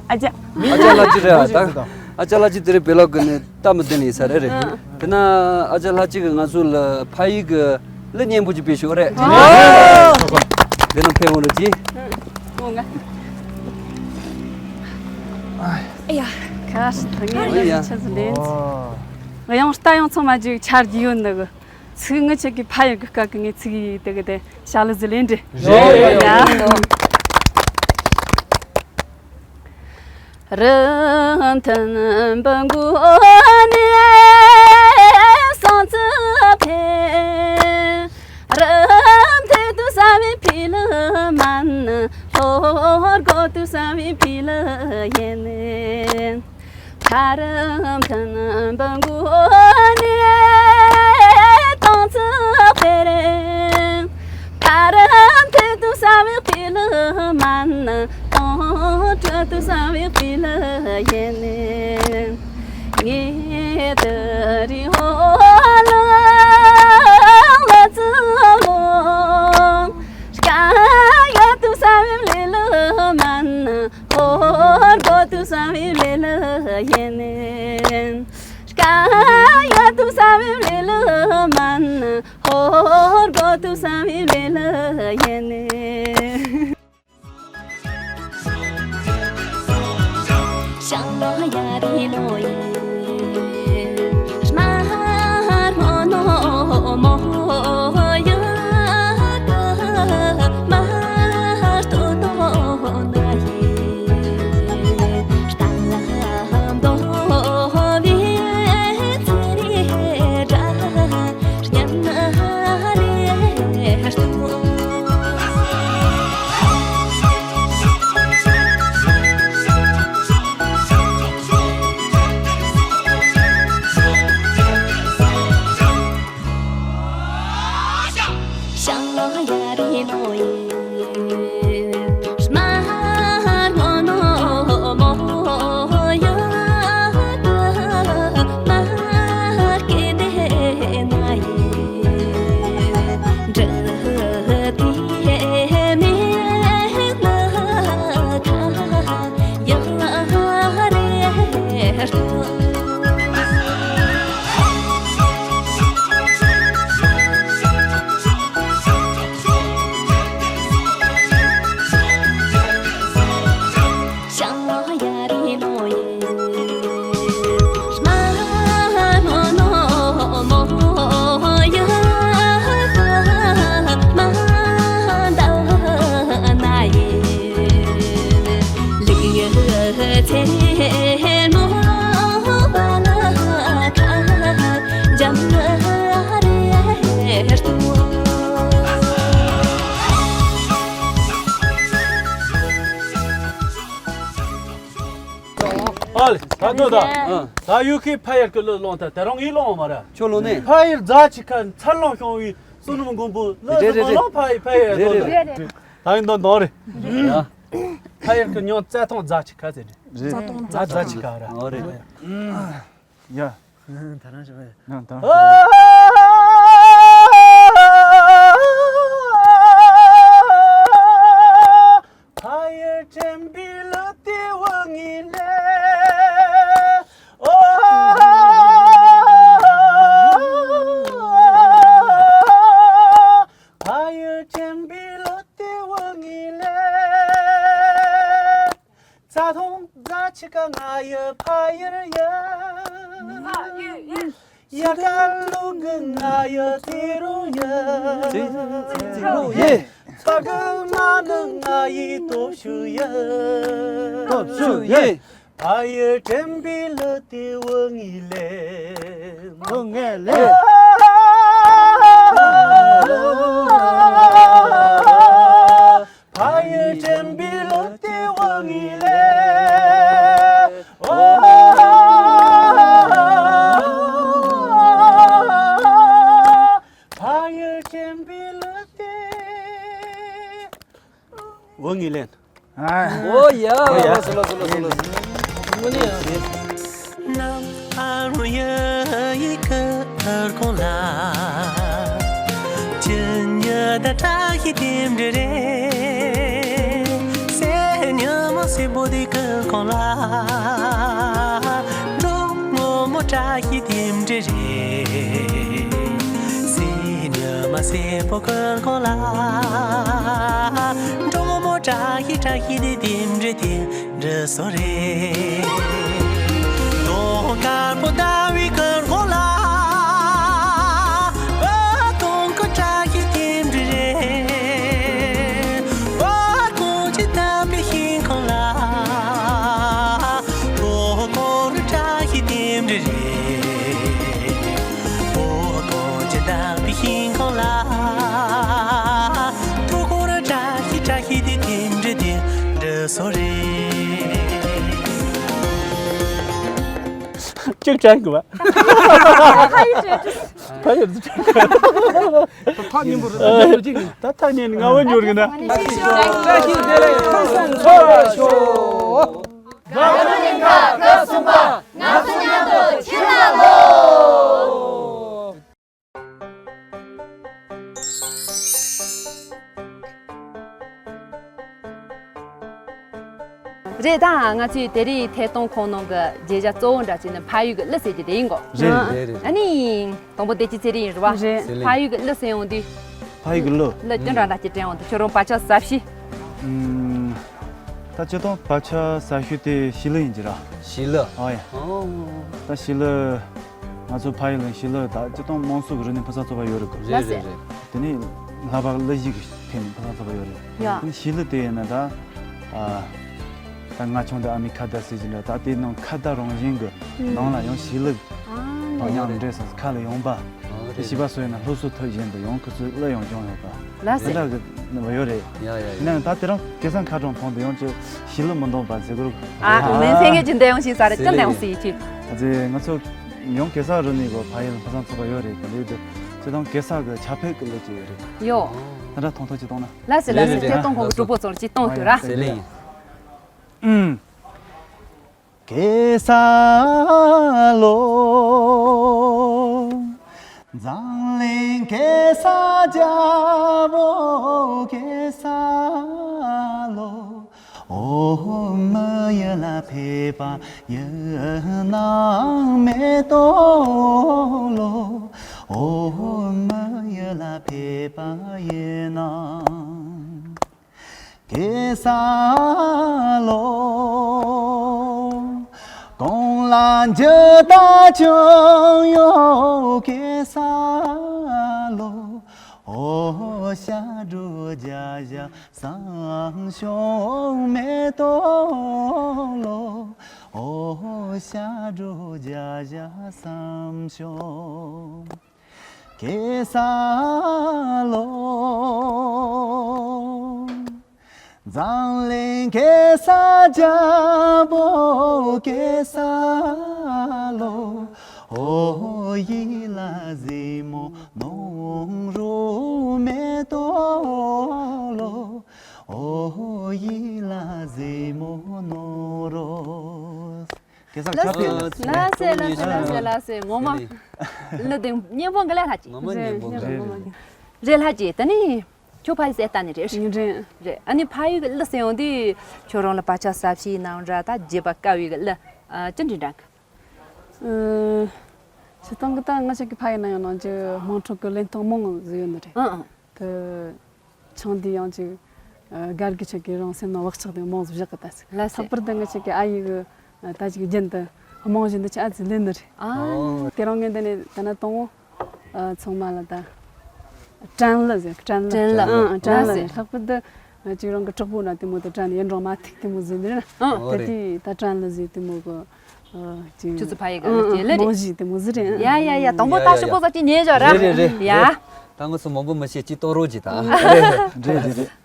ཨ་ཅག་ཨ་ཅག་ལ་ཅི་རེད་ད། ཨ་ཅག་ལ་ཅི་དེ་རེད། བེ་ལོག་གི་ནི་ཏམ་དེ་ནི་ས་རེད་རེད། དེ་ན་ཨ་ཅག་ལ་ཅི་གི་ང་ཚོ་ལ་ཕ་ཡི་གི་ལི་སྙན་པོ་ཅིག་པེ་ཤོག་རེད། དེ་ནང་ཕེ་འོང་རེད་ཅི། ཨ་ཡ། ཁ་ཤས་ཐང་ངས་ཨ་ཡ། ཆ་ཟིན་ལེན། ཨོ། ང་ཡང་ལྟ་ཡང་ཚང་མ་ཅིག་ཆར་གྱི་ཡོད་ནི་གི། ཚིག་ངི་ཆེ་གི་ཕ་ཡི་གི་སྐད་གི་ངས་ཚིག་ཡི་དེ་གི་དེ་ཞྭ་ལི་ཟི་ལེན་འདྲི། རེད། ཡ། རི་མཐུན་འབུ་མགོ་ནས་སོང་ཙི་ཕེ། རི་མཐུད་དུ་ས་བའི་ཕི་ལི་མན། ལྷོ་སྒོ་དུ་ས་བའི་ཕི་ལི་ཡིན། ཐ་རམ་ཐན་འབུ་མགོ་ནས་ཏང་ཙི་ཕེ་རེ། ཐ་རམ་ཐེ་ཏུ་ས་བི་ཕི་ལི་མན། ཏང་ཏྲ་ཏུ་ས་བི་ཕི་ལི་ཡེ་ནེ། ངེ་ཏི་རི་ཧོ་ལ་ལ་ཙི་ལོ། སྐ་ཡ་ཏུ་ས་བི་ལི་ལི་མན། ཧོར་གོ་ཏུ་ས་བི་ལེ་ལི་ཡེ་ནེ། སྐ་ཡ་ཏུ་ས་བི་ལེ་ལི་མན། ཧོར་གོ་ཏུ་ས་བི་ལེ་ལི་ཡེ་ནེ། ཤ་ལ་ཡ་རི་ལོ་ཡི། མ་ཧར་མོ་ནོ་མོ་ཡ་ཀ་མ་ཧར་ཏོ་ཏོ་ན་ཡི། ཨ་ལེ། ད་དོ་ད། ཨ། ད་ཡུ་ཁི་ཕ་ཡར་གི་ལོ་ལོང་ད་ད་རང་ཡི་ལོང་མ་ར། ཁྱོད་ལོ་ནས། ཕ་ཡར་རྫ་ཆི་ཁ་མཚར་ལོང་ཤོང་བའི་བསོད་ནམས་མགོན་པོ་ལོ་རེད་རེད་ཟི་མ་རེད། ལོང་ཕ་ཡི་ཕ་ཡར་རེད་དོ་རེད། ད་ཡིན་དོ་དོ་རེད། ཡ། ཕ་ཡར་གི་ཉོ་རྩྭ་ཐང་རྫ་ཆི་ཁ་ཟེར་རེད། རེད། རྫ་ཐང་རྫ་ཆི་ཁ་ར། ཨོ་རེད། ཡ། ད་རང་ཞིག་ཡང་ད། ཕ་ཡུལ་དྲན་པའི་ལོ་དེ་བུ་ངའི་ལས། ཨོ། ཕ་ཡུལ་དྲན་པའི་ལོ་དེ་བུ་ངའི་ལས། རྩྭ་ཐང་རྫ་ཆི་ཁ་ང་ཡི་ཕ་ཡུལ་ཡིན། ཡ་ཀ་ལུ་གུ་ང་ཡི་ཏི་རུ་ཡིན། ཏི་རུ་ཡིན། ཚ་གུ་མ་ནུ་ང་ཡི་སྟོབས་ཤུགས་ཡིན། སྟོབས་ཤུགས་ཡིན། ཕ་ཡུལ་དྲན་པའི་ལོ་དེ་བུ་ངའི་ལས། བུ་ངའི་ལས། ཕ་ཡུལ་དྲན་པའི་ལོ་དེ་བུ་ངའི་ལས། ཨོ། ཕ་ཡུལ་དྲན་པའི་ལོ་དེ་བུ་ངའི་ལས། ཨོ་ཡ། ཨོ་ཡ། ལགས་སོ་ལགས་སོ་ལགས་སོ་ལགས་སོ། དངོས་གནས་ཡ། ནམ་ཕར་ཡ་ཡི་ཁར་གོང་ལ། ཅི་ཉི་ད་བཀྲ་ཤིས་དེམ་འདྲ་རེད། སེ་ཉི་མ་སེ་པོ་དེ་ཁར་གོང་ལ། འབྲོང་མོ་མོ་བཀྲ་ཤིས་དེམ་འདྲ་རེད། སེ་ཉི་མ་སེ་པོ་ཁར་གོང་ལ། འབྲོང་མོ་ བཀྲ་ཤིས་བཀྲ་ཤིས་དེ་དེ་འདྲ་དེ་འདྲ་སོ་རེད། དུང་དཀར་པོ་ཟླ་བའི་གུར་གོང་ལ། ཨ་དུང་དཀར་བཀྲ་ཤིས་དེ་འདྲ་རེད། ཨ་དཀོན་མཆོག་དམ་པའི་ཤིང་ཁོག་ལ། ཐོག་ཀོ་རུ་བཀྲ་ཤིས་དེ་འདྲ་རེད། ཨོ་ཀོ་ཅི་དམ་པའི་ཤིང་ཁོག་ལ། ཐོག་ཀོ་རུ་བཀྲ་ཤིས་བཀྲ་ཤིས་དེ་དེ་འདྲ་དེ་འདྲ་སོ་རེད། ཅིག་དྲན་དགོས་པ། ཕ་ཡུལ་དུ་དྲན་དགོས། ཐག་ཉེ་པོ་རེད། ད་ཐག་ཉེ་ནི་ང་བོ་འགྱུར་གི་ན། བཀྲ་ཤིས་བདེ་ལེགས། ཕུན་སུམ་ཚོགས་པར་ཤོག། རྒྱ་གར་གླིང་ག་སྐབས་གསུམ་པ། ང་ཚོ་མཉམ་དུ་ཁྱིམ་ལ་ལོག། རེད། ད་ང་ཚོའི་དེ་རིང་ཐད་གཏོང་ཁང་ནང་གི་མཇལ་བྱ་གཙོ་བོ་འདྲ་བྱས་ན་ཕ་ཡུལ་གྱི་གླུ་ཟེར་གྱི་དེ་ཡིན་གོ། རེད་རེད་རེད། ཨ་ནི། དང་པོ་བདེ་སྐྱིད་ཚེ་རིང་ཡིན་རེད་བ། རེད། ཚེ་རིང་། ཕ་ཡུལ་གྱི་གླུ་ཟེར་ཡོང་དུས། ཕ་ཡུལ་གྱི་གླུ། གླུ་སྐྱོན་འདྲ་འདྲ་ཅིག་དྲན་ཡོང་དུས་ཁྱོད་རང་བག་ཆགས་ཟབ་ཤོས། ཨུམ། ད་སྤྱིར་བཏང་བག་ཆགས་ཟབ་ཤོས་དེ་ཞི་ལུ་ཡིན་གྱི་ར། ཞི་ལུ། ཨོ་ཡ། ཨོ། ད་ཞི་ལུ། ང་ཚོ་ཕ་ཡུལ་ལ་ཞི་ལུ་ད་སྤྱིར་བཏང་དམངས་སྲོལ་གྱི་རིག་གནས་ཕུན་སུམ་ཚོགས་པ་ཡོད་རེད་གོ། རེད་རེད་རེད། དེ་ནས་ལྷག་པར་གླུ་གཞས་ཀྱི་ཐད་ནས་ཕུན་སུམ་ཚོགས་པ་ཡོད་རེད། ཡ། དེ་ནས་ཞི་ལུ་དེ་ཡིན་ན་ད། ཨ། ད་ང་ཆུང་དུས་ཨ་མའི་ཁ་བརྡ་ཟེར་གྱི་འདྲ། ད་དེ་ནང་ཁ་བརྡ་རང་བཞིན་གྱི་ནང་ལ་ཡང་ཞི་ལུ། ཨ། ཡང་འདྲེས་སོང་། ཁ་ལ་ཡོང་པ། ཨ། དེ་རེད། ཞི་བ་སོ་ཡིན་ན་སློབ་གསོ་ཐོག་བཞིན་དུ་ཡང་ཁོ་ཚོས་གླུ་ཡང་སྦྱོང་ཡོད་པ། ལགས་སེ། དེ་འདྲ་གི་ནི་བ་ཡོད་རེད། ཡ་ཡ་ཡ། ཡིན་ན་ད་དེ་རིང་སྐལ་བཟང་ཁ་གྲངས་ཕོངས་དུ་ཡང་ཅིག་ཞི་ལུ་མི་འདོང་པ་ཟེར་དགོས་རེད། ཨ། ཨ། མིང་སེང་གེ་ཅིག་འདི་ཡང་ཞིག་ས་རེད། ཀི་ལེང་སི་ཡི་ཆི། ཨ་ཙི། ང་ཚོ་ཡང་གེ་སར་རུ་ནི་གོ་ཕ་ཡུལ་ཕུན་སུམ་ཚོགས་པ་ཡོད་རེད། ག་ལེ་དུ་ཅི་དང་གེ་སར་གི་ཆ་ཕེབས་ཀྱི་གླུ་ཅིག་ཡོད་རེད། ཡོ། ད་འདྲ་ཐོང་ཐོང་ཅིག་གཏོང་ན། ལགས་སེ་ལགས་སེ། ལགས་སེ། ཐད་གཏོང་ཁང་གི་གྲོགས་པོ་ཚོར་ཅིག་གཏོང་ཐུབ་ར། ཟེར་ལེ། ཨུམ། གེ་སར་ལོ། འཛམ་གླིང་གེ་སར་རྒྱལ་པོ་གེ་སར་ལོ། ཨོ་མི་ཡུལ་ལ་ཕེབས་པ་ཡིན་ན་མེ་ཏོག་ལོ། ཨོ་མི་ཡུལ་ལ་ཕེབས་པ་ཡིན་ན། གེ་སར་ལོ། གོང་ལ་འཇུ་ད་ཅུང་ཡོད་གེ་སར་ལོ། ཨོ་ཤ་འགྲོ་རྒྱ་ཞག་བསམ་བྱུང་མེ་ཏོག་ལོ། ཨོ་ཤ་འགྲོ་རྒྱ་ཞག་བསམ་བྱུང་། གེ་སར་ལོ། འཛམ་གླིང་གེ་སར་རྒྱལ་པོ་གེ་སར་ལོ། ཨོ་ཡིད་ལ་ཟིན་མོ་ནོར་རོ་མེ་ཏོག་ལོ། ཨོ་ཡིད་ལ་ཟིན་མོ་ནོར་རོ། གེ་སར་ལགས་ཁྱབ་སྤེལ། ལགས་སེ་ལགས་སེ་ལགས་སེ་ལགས་སེ། ངོ་མ་གླུ་དེ་སྙན་པོ་འགི་ལ་ལྷག་ཅིག་ངོ་མ་སྙན་པོ་འགི་ལ། རེད་ལྷག་ཅིག་ད་ནི་ཁྱོད་ཕ་ཡུལ་གསལ་ལྟ་ནི་རེད། རེད། རེད། ཨ་ནི་ཕ་ཡུལ་གི་གླུ་ཟེར་ཡོང་དུས་ཁྱོད་རང་ལ་བག་ཆགས་ཟབ་ཤོས་ནང་འདྲ་ད་བརྗེད་པ་དཀའ་བའི་གི་གླུ་ཅི་འདྲ་འདྲ་གི། ཨ། སྤྱིར་བཏང་གི་ད་ང་ཅག་གི་ཕ་ཡུལ་ན་ཡང་ནང་ཅི་དམངས་ཁྲོད་གི་བརླན་གཏོང་མང་ཟིག་ཡོད་ནི་རེད། ཨང་ཨང་། དེ། ཆང་དེ་ཡང་ཅིག་ཨ། སྒེར་གྱི་ཆེད་ཀྱི་རང་སེམས་ནང་བག་ཆགས་དེ་མང་ཟིག་བཞག་གི་ད་ཟིག་ལགས་སེ། ལྷག་པར་དུ་ང་ཅག་གི་ཨ་ཡེ་གི་ད་ཅིག་རྒྱུན་དུ་རྨང་གཞི་འདི་ཆ་ཨ་ཙི་ལེན་ནི་རེད། ཨ། དེ་རང་ངས་འདི་ནས་ད་ན་གཏོང་ངོ་། ཨ། ཚང་མ་ལ་ད་དྲན་གླུ་ཟེར། དྲན་གླུ། དྲན་གླུ། ཨང་ཨང་། དྲན་གླུ་ལགས་སེ། ལྷག་པར་དུ་ང་ཅག་རང་གི་གྲོགས་པོ་ན་དེ་མོ་དང་དྲན་ཡིན་རང་མ་ཐིག་དེ་མོ་ཟིག་འདི་རེད་ན། ཨང་། དེ་དུས་ད་དྲན་གླུ་ཟིག་དེ་མོ་གི་ཨ། ཅིག་ཁྱོད་ཚོ་ཕ་ཡུལ་གི་ཨ་ལོ་ཅིག་ལེ་རེད། རྨང་གཞི་དེ་མོ་ཟིག་རེད། ཡ་ཡ་ཡ། དང་པོ་ཡ་ད་ཡ་ཤོག་ཡ། གོ་ས་ཅིག་ཉན་བཞག་ར། རེད་རེད་རེད། ཡ། ད་ང་ཚོ་མང་པོ་མི་བཤད་ཅིག་གཏོང་རོགས་གྱིས་ད། རེད་རེད་རེད། ཨ་ལེ། ཨ་ལེ།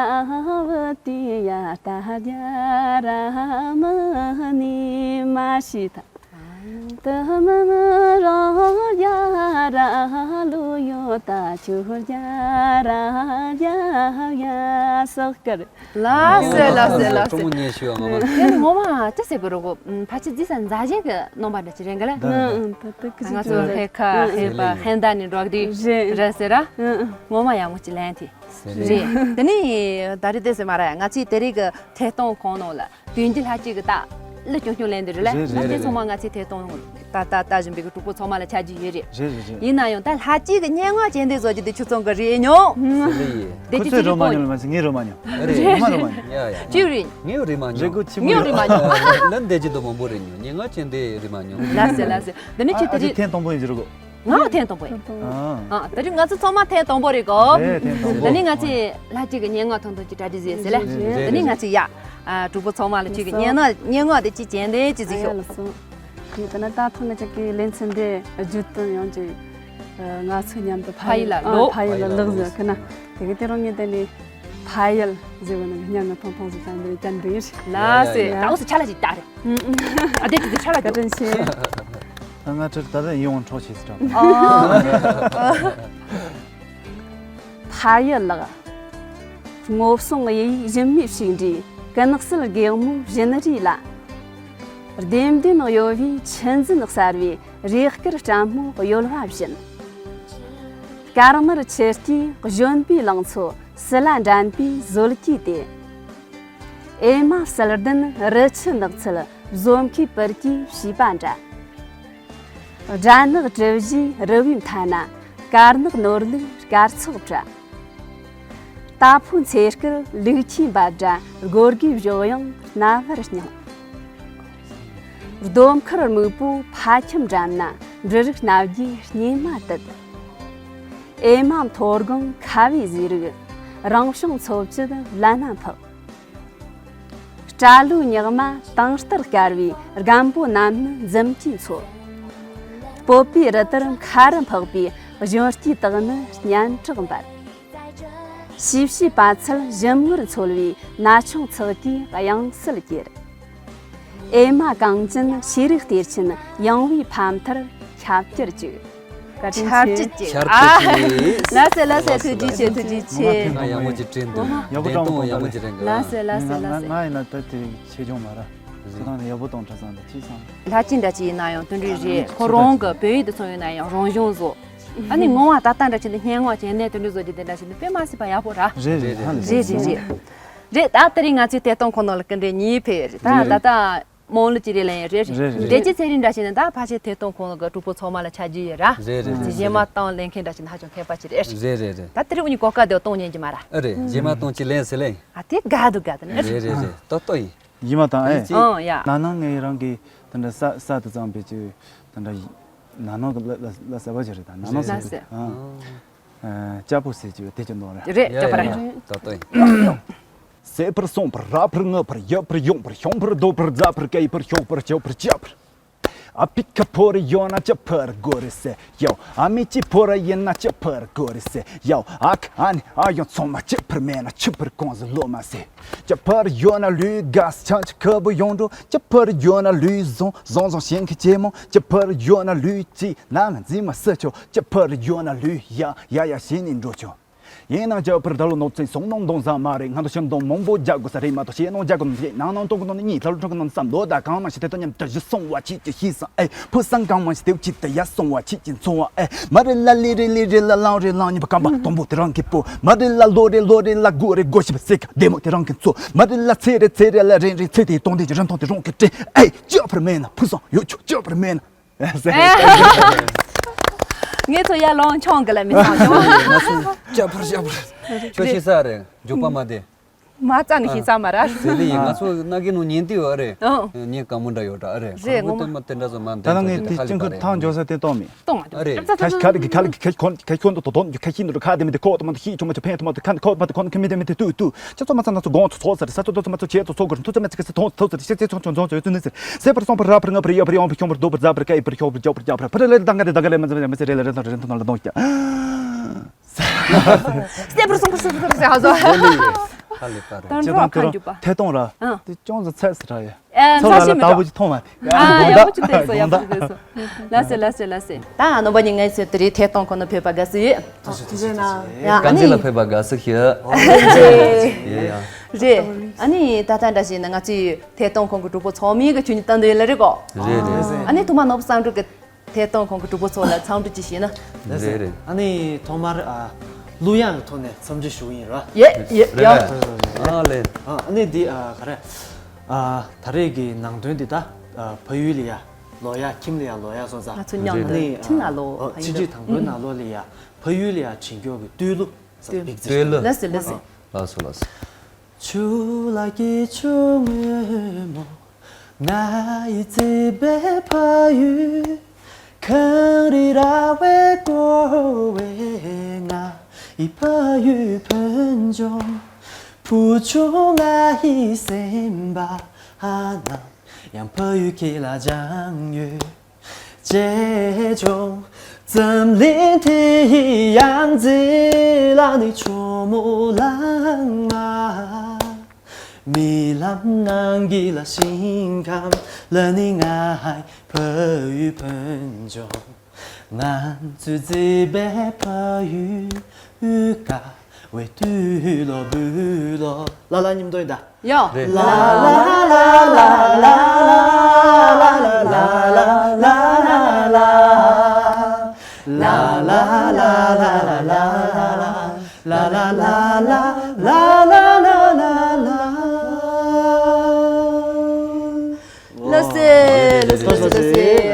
ཨ་བུ་དེ་ཡ་ད་རྒྱ་ར་མ་ནི་མ་ཤི་ད། དུ་མི་མི་རོ་རྒྱ་ར་ལུ་ཡོ་ད་ཆུ་རྒྱ་ར་རྒྱ་ཡ་སོག་ཀར། ལགས་སོ་ལགས་སོ་ལགས་སོ། ཀྲུང་ངོ་ཉེ་ཤོས་ངོ་མ། དེ་ནི་ངོ་མ་ཅི་ཟེར་དགོས་རེད་གོ། ཕལ་ཆེར་རྫི་ས་མཛའ་གཞན་གྱི་རྣམ་པ་འདྲ་ཅིག་རེད་ག་ལ། ད་ད་ད་ང་ཚོ་ཧེ་ཁ་ཧེ་པ་ཧན་ད་ནི་འགྲོགས་དུས་རེད་ཟེར་ར། ངོ་མ་ཡག་མོ་ཅིག་ལན་དེ། རེད། དེ་ནི་ད་རེས་དེ་ཟེར་མ་ར་ང་ཚོས་དེ་རིང་གི་ཐད་གཏོང་ཁང་ནང་ལ་དོན་རྒྱུ་ལྷ་གཅིག་གི་རྟགས་ལི་ཀྱོང་ཀྱོང་ལེན་འདི་རེད་ལ། རེད་རེད་ང་ཚོས་རེད། ཚང་མ་ང་ཚོས་ཐད་གཏོང་ལྟ་ལྟ་ལྟ་བཞིན་པའི་གི་གྲོགས་པོ་ཚང་མ་ལ་ཆ་རྒྱུས་ཡོད་རེད། རེད་རེད་རེད། ཡིན་ན་ཡང་ད་ལྷ་གཅིག་གི་སྙན་ངག་ཅན་དེ་བཟོ་རྒྱུ་དེ་ཁྱོད་ཚོ་གི་རེད་མྱོང་། ཟེར་ལེ་ཡིན། དེ་ཁོ་ཚོས་རོ་མ་ཉོ་ལ་མ་ཟེར་ངས་རོ་མ་ཉོ། རེད་ངས་རོ་མ་ཉོ། ཡ་ཡ། ཅིག་རེད། ངས་རོ་མ་ཉོ། རེད་གོ་ཆི་མོ་རེད། ངས་རོ་མ་ཉོ། ལན་འདེད་ཀྱི་འདུག་མང་པོ་རེད་ཉོ། སྙན་ངག་ཅན་དེ་རོ་མ་ཉོ། ལགས་སེ་ལགས་སེ། འདི་ནི་ཁྱོད་དེ་ཨ་ཅི་རེད། ཐེངས་དང་པོ་ཡིན་ཟེར་གོ། ང་ཐེངས་དང་པོ་ཡིན། ཨ། ཨ་ད་རིང་ང་ཚོ་ཚང་མ་ཐེངས་དང་པོ་རེད་གོ། རེད་ཐེངས་དང་པོ། ད་ནི་ང་ཚོས་ལྷ་གཅིག་གི་སྙན་ངག་ཐུང་ཐུང་ཅིག་གྲ་སྒྲིག་བཟོས་ཟེར་ལེ། རེད་རེད། ད་ནི་ང་ཚོས་ཡ། ཨ་གྲོགས་པོ་ཚང་མ་ལ་ཁྱོད་ཀྱི་སྙན་ངག་སྙན་ངག་དེ་ཅིག་སྦྱང་དེ་ཅིག་གཟིགས་ཤོག་ཨ་ཡ་ལགས་སོ། ཁྱོད་ད་ནི་ད་ཐོག་ནས་ཅིག་གི་ལེ་ཚན་འདི་བརྒྱུད་དུ་ཡང་ཅིག་ང་ཚོ་མཉམ་དུ་ཕ་ཡུལ་ལ་ལོག་ཕ་ཡུལ་ལ་ལོག་ཟེར་གི་ན། དེ་གི་དེ་རང་ངས་ད་ནི་ཕ་ཡུལ་ཟེར་བ་ནི་སྙན་ངག་ཐུང་ཐུང་ཟིག་ཀྱང་འདི་ཀྱང་འདི་ཡིན། ལགས་སེ། ཡ་ཡ་ཡ། ད་འོ་སུ་ཆ་ལ་ཅིག་ལྟ་རེད། ཨ་དེ་དེ་ཆ་ལ་བཀའ་དྲིན་ཆེ། ང་ཁྲིར་ད་ལྟ་ཡིད་འོང་འཕྲོག་བྱེད་སྲིད་དྲག་ཕ་ཡུལ་ལགས། སྔོ་བསངས་གཡས་གཡོན་ཞུན་མའི་ཕྱུགས་འདྲའི་ཀུན་གསལ་གེགས་མོ་བཞིན་རས་ལ། ལྡེམ་ལྡེམ་གཡོ་བའི་ཆུ་འཛིན་གསར་བའི་རེག་དཀར་སྲ་མོའི་གཡོ་བ་བཞིན། དཀར་དམར་ཆུ་སྐྱེས་གཞོན་པའི་ལང་ཚོ་སྲིད་ལ་འགྲན་པའི་ཟོལ་གྱིས་དེད། ཨེ་མ་བསིལ་ལྡན་རི་ཆུ་ནགས་ཚལ་བཟོ་མཁས་པར་གྱིས་བྱིས་པ་འདྲ། སྦྲ་ནག་གྲུ་བཞིའི་རི་བོའི་མཐའ་ན་དཀར་ནག་ནོར་ལུག་དཀར་ཚགས་བཀྲ། རྟ་ཕོའི་འཚེར་སྐད་ལུག་ཁྱུའི་འབབ་སྒྲ་སྒོར་གུའི་བཞོ་དབྱངས་རྣ་བར་སྙིང་། རྡོ་མཁར་སྨུག་པོའི་ཕ་ཁྱིམ་འགྲམ་ན་འབྲུ་རིགས་སྣ་བརྒྱའི་སྙེ་མ་དུད། ཨེ་མ་མཐོ་སྒང་ཁ་བའི་ཟས་རིགས་རང་བྱུང་འཚོ་བཅུད་ལ་ན་འཕགས། སྐྲ་ལོའི་ཉག་མ་དྭངས་ལྟར་དཀར་བའི་རྒན་པོ་རྣམས་ནི་འཛུམ་གྱིས་འཚོ། སྤོབས་པའི་རི་ལྟར་མཁའ་རུ་འཕགས་པའི་གཞོན་སྐྱེས་དག་ནི་སྙན་གྲགས་འབར། བྱིས་བྱིས་པ་ཚལ་ཞིམ་མངར་འཚོལ་བའི་ན་ཆུང་ཚགས་ཀྱི་དབྱངས་གསལ་གྱེར། ཨེ་མ་གངས་ཅན་ཤེས་རིག་གཏེར་ཆེན་ཡངས་པའི་ཕ་མཐར་ཁྱབ་གྱུར་ཅིག་ཆར་ཆུ་ཅིག་ཆར་ཆུ་ཅིག་ལགས་སེ་ལགས་སེ། ཐུགས་རྗེ་ཆེ། ཐུགས་རྗེ་ཆེ། ང་ཡག་མོ་ཅིག་བྲིས་འདུག་ཡག་པོ་བདེན་སྟོང་ཡག་མོ་ཅིག་རེད་འདུག་ལགས་སེ་ལགས་སེ་ལགས་སེ། ང་ཡིན་ན་ད་དེ་ཆེ་ཆུང་མ་ར་ཞེ་སྡང་ནི་ཡག་པོ་གཏོང་དྲ་བསམ་འདུག་ཅི་བསམ། ལྷ་ཅིག་འདྲ་ཅིག་ཡིན་ན་ཡང་དོན་འགྲུབ་རེད། ཁོ་རང་གི་བོད་ཡིག་དེ་ཚོ་ཡིན་ན་ཡང་རང་བྱུང་བཟོ། ཨ་ནི་ངོ་བ་ཏག་ཏག་འདྲ་ཅིག་འདི་སྙན་ངག་ཅན་ནས་དོན་འགྲུབ་བཟོ་རྒྱུ་དེ་འདྲ་ཞིག་འདི་དཔེ་མ་སྲིད་པ་ཡག་པོ་ར། རེད་རེད་ཧ་ལས་རེད་རེད་རེད། རེད་ད་དེ་རིང་ང་ཚོའི་ཐད་གཏོང་ཁང་ནང་ལ་སྐུ་མགྲོན་གཉིས་ཕེབས་ཡོད་རེད་ད། རེད་ད་རེད། ད་རྨོངས་ལུགས་ཀྱི་རེད་ལ་ཡིན་རེད་རེད། རེད་རེད། འདྲེ་ཅི་ཚེ་རིང་འདྲ་ཞིག་ནི་ད་ཕལ་ཆེར་ཐད་གཏོང་ཁང་གི་གྲོགས་པོ་ཚང་མ་ལ་ཆ་རྒྱུས་ཡོད་ར། རེད་རེད་རེད། རྗེས་མ་བཏང་ལེན་མཁན་འདྲ་ཞིག་ནི་ཧ་ཅང་མཁས་པ་ཅིག་རེད། རེད་རེད་རེད། ད་དེ་རིང་འུ་གཉིས་གོ་སྐབས་དེ་བ་གཏོང་ཉན་གྱི་མ་ར། ཨ་རེད་རྗེས་མ་གཏོང་ཅི་ལན་ཟེར་ལེ། ཨ་དེ་དགའ་འདུག་དགའ་འདུག་ནི་རེད། རེད་རེད་རེད། ཏོ་ཏོ་ཡིན། ཡིན་མ་དང་ཨེ། ཨང་ཡ། ན་ནིང་ངས་རང་གི་དེ་འདྲ་ས་ས་དུ་བཙངས་པའི་ཅིག་དེ་འདྲ་ན་ནིང་གི་ལ་ལ་ལ་ཟ་བ་ཅིག་རེད་ད་ན་ནིང་ཟེར་ལ་ཟེར། ཨང་། ལྕགས་པོ་ཟེར་ཅིག་དེ་ཅི་འདོན་རེད། རེད་ཡ་ལྕགས་པོ་ཡ་རེད། ཡ། ཏོ་ཏོ་ཡིན། སད་ཕར་སོང་ཕར་ར་ཕར་ང་ཕར་ཡ་ཕར་ཡོང་ཕར་ཤོང་ཕར་རྡོ་ཕར་རྫ་ཕར་སྐེ་ཡི་ཕར་ཤོག་ཕར་ཆོ་ཕར་ཅ་ཕར། ཨ་ཕི་ཁ་ཕོ་རེ་ཡོད་ན་ཅི་ཕར་དགོས་རེད་ཟེར་ཡོ། ཨ་མི་གཅིག་ཕོ་ར་ཡིན་ན་ཅི་ཕར་དགོས་རེད་ཟེར་ཡོ། ཨ་ཁ་ཨ་ནི་ཨ་ཡོང་ཚང་མ་ཅི་ཕར་མེད་ན་ཆི་ཕར་གོང་ཟི་ལོ་མ་ཟེར། ཅི་ཕར་ཡོད་ན་ལུས་དགའ་ས་ཆང་ཅི་ཁ་བུ་ཡོང་འགྲོ། ཅི་ཕར་ཡོད་ན་ལུས་བཟང་བཟང་བཟང་ཞེན་ཁི་ཆེ་མོ། ཅི་ཕར་ཡོད་ན་ལུས་ཅི་ན་ང་འཛིན་མ་སི་ཆོ། ཅི་ཕར་ཡོད་ན་ལུས་ཡ་ཡ་ཡ་ཞེན་ནི་འགྲོ་ཆོ། ཡིན་ནའང་ཅི་ཕར་ད་ལོ་ནོར་ཚིན་སོང་ནང་གདོང་ཟ་མ་རེད། ང་ཚོ་ཤིང་སྡོང་མང་པོ་རྒྱག་དགོས་ས་རེད་མ་གཏོགས་ཞེད་སྣང་རྒྱག་དགོས་ནོར་ཞེད་ནང་ནང་གཏོང་གི་ནོར་ནི་གཉིད་ལྷ་ལོ་ཁྲང་གི་ནོར་བསམ་བློ་དང་གང་མ་ཤེས་དེ་ཚོ་མཉམ་དུ་གཞི་སོང་བ་ཆིག་ཅིག་ཤེས་སང་ཨེ། ཕུ་སང་གང་མ་ཤེས་དེ་ཆིག་ཏུ་ཡ་སོང་བ་ཆིག་ཅིག་འཚོ་བ་ཨེ། མ་རེད་ལ་ལི་རེད་ལི་རེད་ལ་ལང་རེད་ལང་གཉིས་པ་སྐམ་པ་དང་པོ་དེ་རང་གི་པོ། མ་རེད་ལ་ལོ་རེད་ལོ་རེད་ལ་དགུ་རེད་དགུ་བཞི་པ་སེ་ཀ་བདེ་མོ་དེ་རང་གི་མཚོ། མ་རེད་ལ་ཚེ་རེད་ཚེ་རེད་ལ་རེད་རེད་ཚེ་དེའི་སྟོང་ལྡན་གྱི་རིན་ཐང་དེ་རང་གི་སྤྲིན་ཨེ། ཅི་ཕར་མེད་ན་ཕུ་སང་ཡོད་ཆོག་ཅི་ཕར་མེད་ན། ངས་ཚོ་ཡར་ལོང་ཆོང་གི་ལ་མི་སང་ཆོང་། ལྕགས་ཕུར་ལྕགས་ཕུར། ཁྱོད་ཤེས་ས་རེད། མགྱོགས་པ་མ་བདེ། མ་རྩ་ནས་ཤེས་ས་མ་ར། ཟེར་ལེ་ཡིན་ང་ཚོ་ན་གི་ནོ་ཉན་དུས་ཨ་རེད། ཨང་། ཉན་དཀའ་མོ་འདྲ་ཡོད་འདྲ་ཨ་རེད། རེད་ཁང་ཁུ་ངོ་མ། དེ་མ་དེ་འདྲ་ཚོ་མ་ད་ལྟ་ངས་དེ་ཁ་ལི་ཅིང་ཁུ་ཁ་རེད། ཐང་འཇོག་ས་དེ་གཏོང་མི། གཏོང་མ་ཐུབ། ཨ་རེད། ཁ་ལི་ཁ་ལི་ཁ་ལི་ཁ་ཁོན་ཁ་ཁོན་དུ་དོ་དོན་ཁ་ཤིན་དུ་ཁ་དེ་མི་དེ་ཁོ་དུ་མ་དུ་ཤི་ཆུ་མ་ཆུ་ཕན་དུ་མ་དུ་ཁ་ཁོ་མ་དུ་ཁོན་ཁ་མི་དེ་མི་དེ་ཏུ་ཏུ། ཅི་ཚོ་མ་ཚ་ན་ཚོ་དགོང་ཚོ་ཚོ་ཟེར་ས་ཚོ་དོ་ཚོ་མ་ཚོ་ཆེ་ཚོ་ཚོ་གུར་ཐུ་ཚོ་མ་ཚ་ཁ་སི་ཐོང་ཐོ་ཚོ་ཤི་ཚེ་ཆུང་ཆུང་ཆུང་ཚོ་ཡོད་ཚུ་ནི་ཟེར། སེ་པར་སོང་པར་ར་པར་ང་པར་ཡ་པར་ཡོང་པར་ཁྱོང་པར་རྡོ་པར་ཛ་པར་ཀ་ཡི་པར་ཤོག་པར་ཇོ་པར་ཇ་པར་ཕར་ལེ་ལེ་དང་ག་དེ་དང་ག་ལེ་མ་ཚ་མ་ཚ་རེ་ལེ་རེ་དང་རེ་དང་ལ་དང་ཀྱ། སེ་པར་སོང་པར་སོང་པར་སོང་ཟེར་ཧ་ཟོ། ཧ་ལས་པ་རེད། ད་ཁྱེད་རང་ཁ་འཇུག་པ། ཐད་གཏོང་ར། ཨ། དེ་ཅུང་ཙམ་ཚད་ཟེར་ར་ཡ། ཨ། ཚོ་ལ་ལ་ད་བུ་ཅི་ཐོང་མ། ཨ། ཡག་པོ་ཅིག་བསྡད་སོང་། ཡག་པོ་ཅིག་བསྡད་སོང་། ལགས་སེ་ལགས་སེ་ལགས་སེ། ད་ནོམ་པ་ཉི་ང་ཚོས་དེ་རིང་ཐད་གཏོང་ཁང་ནང་ཕེབས་པ་དགའ་བསུ་ཡོད། ཐུགས་རྗེ་གནང་། ཡ། ཨ་ནི། རྐང་རྗེས་ལ་ཕེབས་པ་དགའ་བསུ་ཞུ། རེད། ཡ་ཡ། རེད། ཨ་ནི་ད་ལྟ་འདྲ་བྱས་ན་ང་ཚོས་ཐད་གཏོང་ཁང་གི་གྲོགས་པོ་ཚང་མས་གི་ཁྱོད་ཉིད་བཏང་འདོད་ཡོད་ལ་རེད་གོ། རེད་རེད། ཨ་ནི་ཐོག་མར་ནོར་བུ་བསམ་གྲུབ་ཀྱི་ཐད་གཏོང་ཁང་གི་གྲོགས་པོ་ཚོ་ལ་འཚམས་འདྲི་ཅིག་ཞུས་ན། རེད་རེད། ཨ་ནི་ཐོག་མར་ཨ། གླུ་དབྱངས་ཀྱི་ཐོག་ནས་འཚམས་འདྲི་ཞུ་གི་ཡིན་ར། ཡེ་ཡེ། རེད་ཡ། པས། ཨ་ལེ། ཨ་ནི་འདི་ཨ་ག་རེ། ཨ་ད་རེས་ཀྱི་ནང་དོན་འདི་ད་ཨ་ཕ་ཡུལ་ལ་ཡ་ལོག་ཡ། ཁྱིམ་ལ་ཡ་ལོག་ཡ་སོང་ཙང་། ང་ཚོ་མཉམ་དུ་ཨ་ནི་ཁྱིམ་ལ་ལོག་ཨ་ཕྱི་འབྲེལ་དང་པོའི་ནང་ལོགས་ལ་ཡ་ཕ་ཡུལ་ལ་ཡ་བྱིན་སྐྱོར་གྱི་བསྟོད་གླུ་ཟེར། བསྟོད་གླུ། ལགས་སེ་ལགས་སེ། ལགས་སོ་ལགས་སོ། ཆུ་ལ་སྐྱིད་ཆུ་སྔོན་མོ། ང་ཡི་བརྩེ་བའི་ཕ་ཡུལ། གངས་རི་ར་བས་བསྐོར་བའི་ང་ཡི་ཕ་ཡུལ་ཕུན་ལྗོངས། བུ་ཆུང་ང་ཡི་སེམས་པ་ནང་ཡང་ཕ་ཡུལ་ཁྱེད་ལ་སྦྱངས་ཡོད། ཅེས་ཀྱང་འཛམ་གླིང་དེ་ཡི་ཡང་རྩེ་ལ་ནི་ཇོ་མོ་གླང་མ། རྨི་ལམ་ནང་གི་ལ་ཞིང་ཁམས་ལ་ནི་ང་ཡི་ཕ་ཡུལ་ཕུན་ལྗོངས། ང་ཚོའི་བརྩེ་བའི་ཕ་ཡུལ་དགའ་བའི་དུས་ལོ་འབུལ་ལོ། ལ་ལ་མཉམ་དུ་ཡིན་ད། ཡ། རེད། ལ་ལ་ལ་ལ་ལ། ལགས་སེ་ལགས་སེ་ལགས་སེ། ལགས་སེ།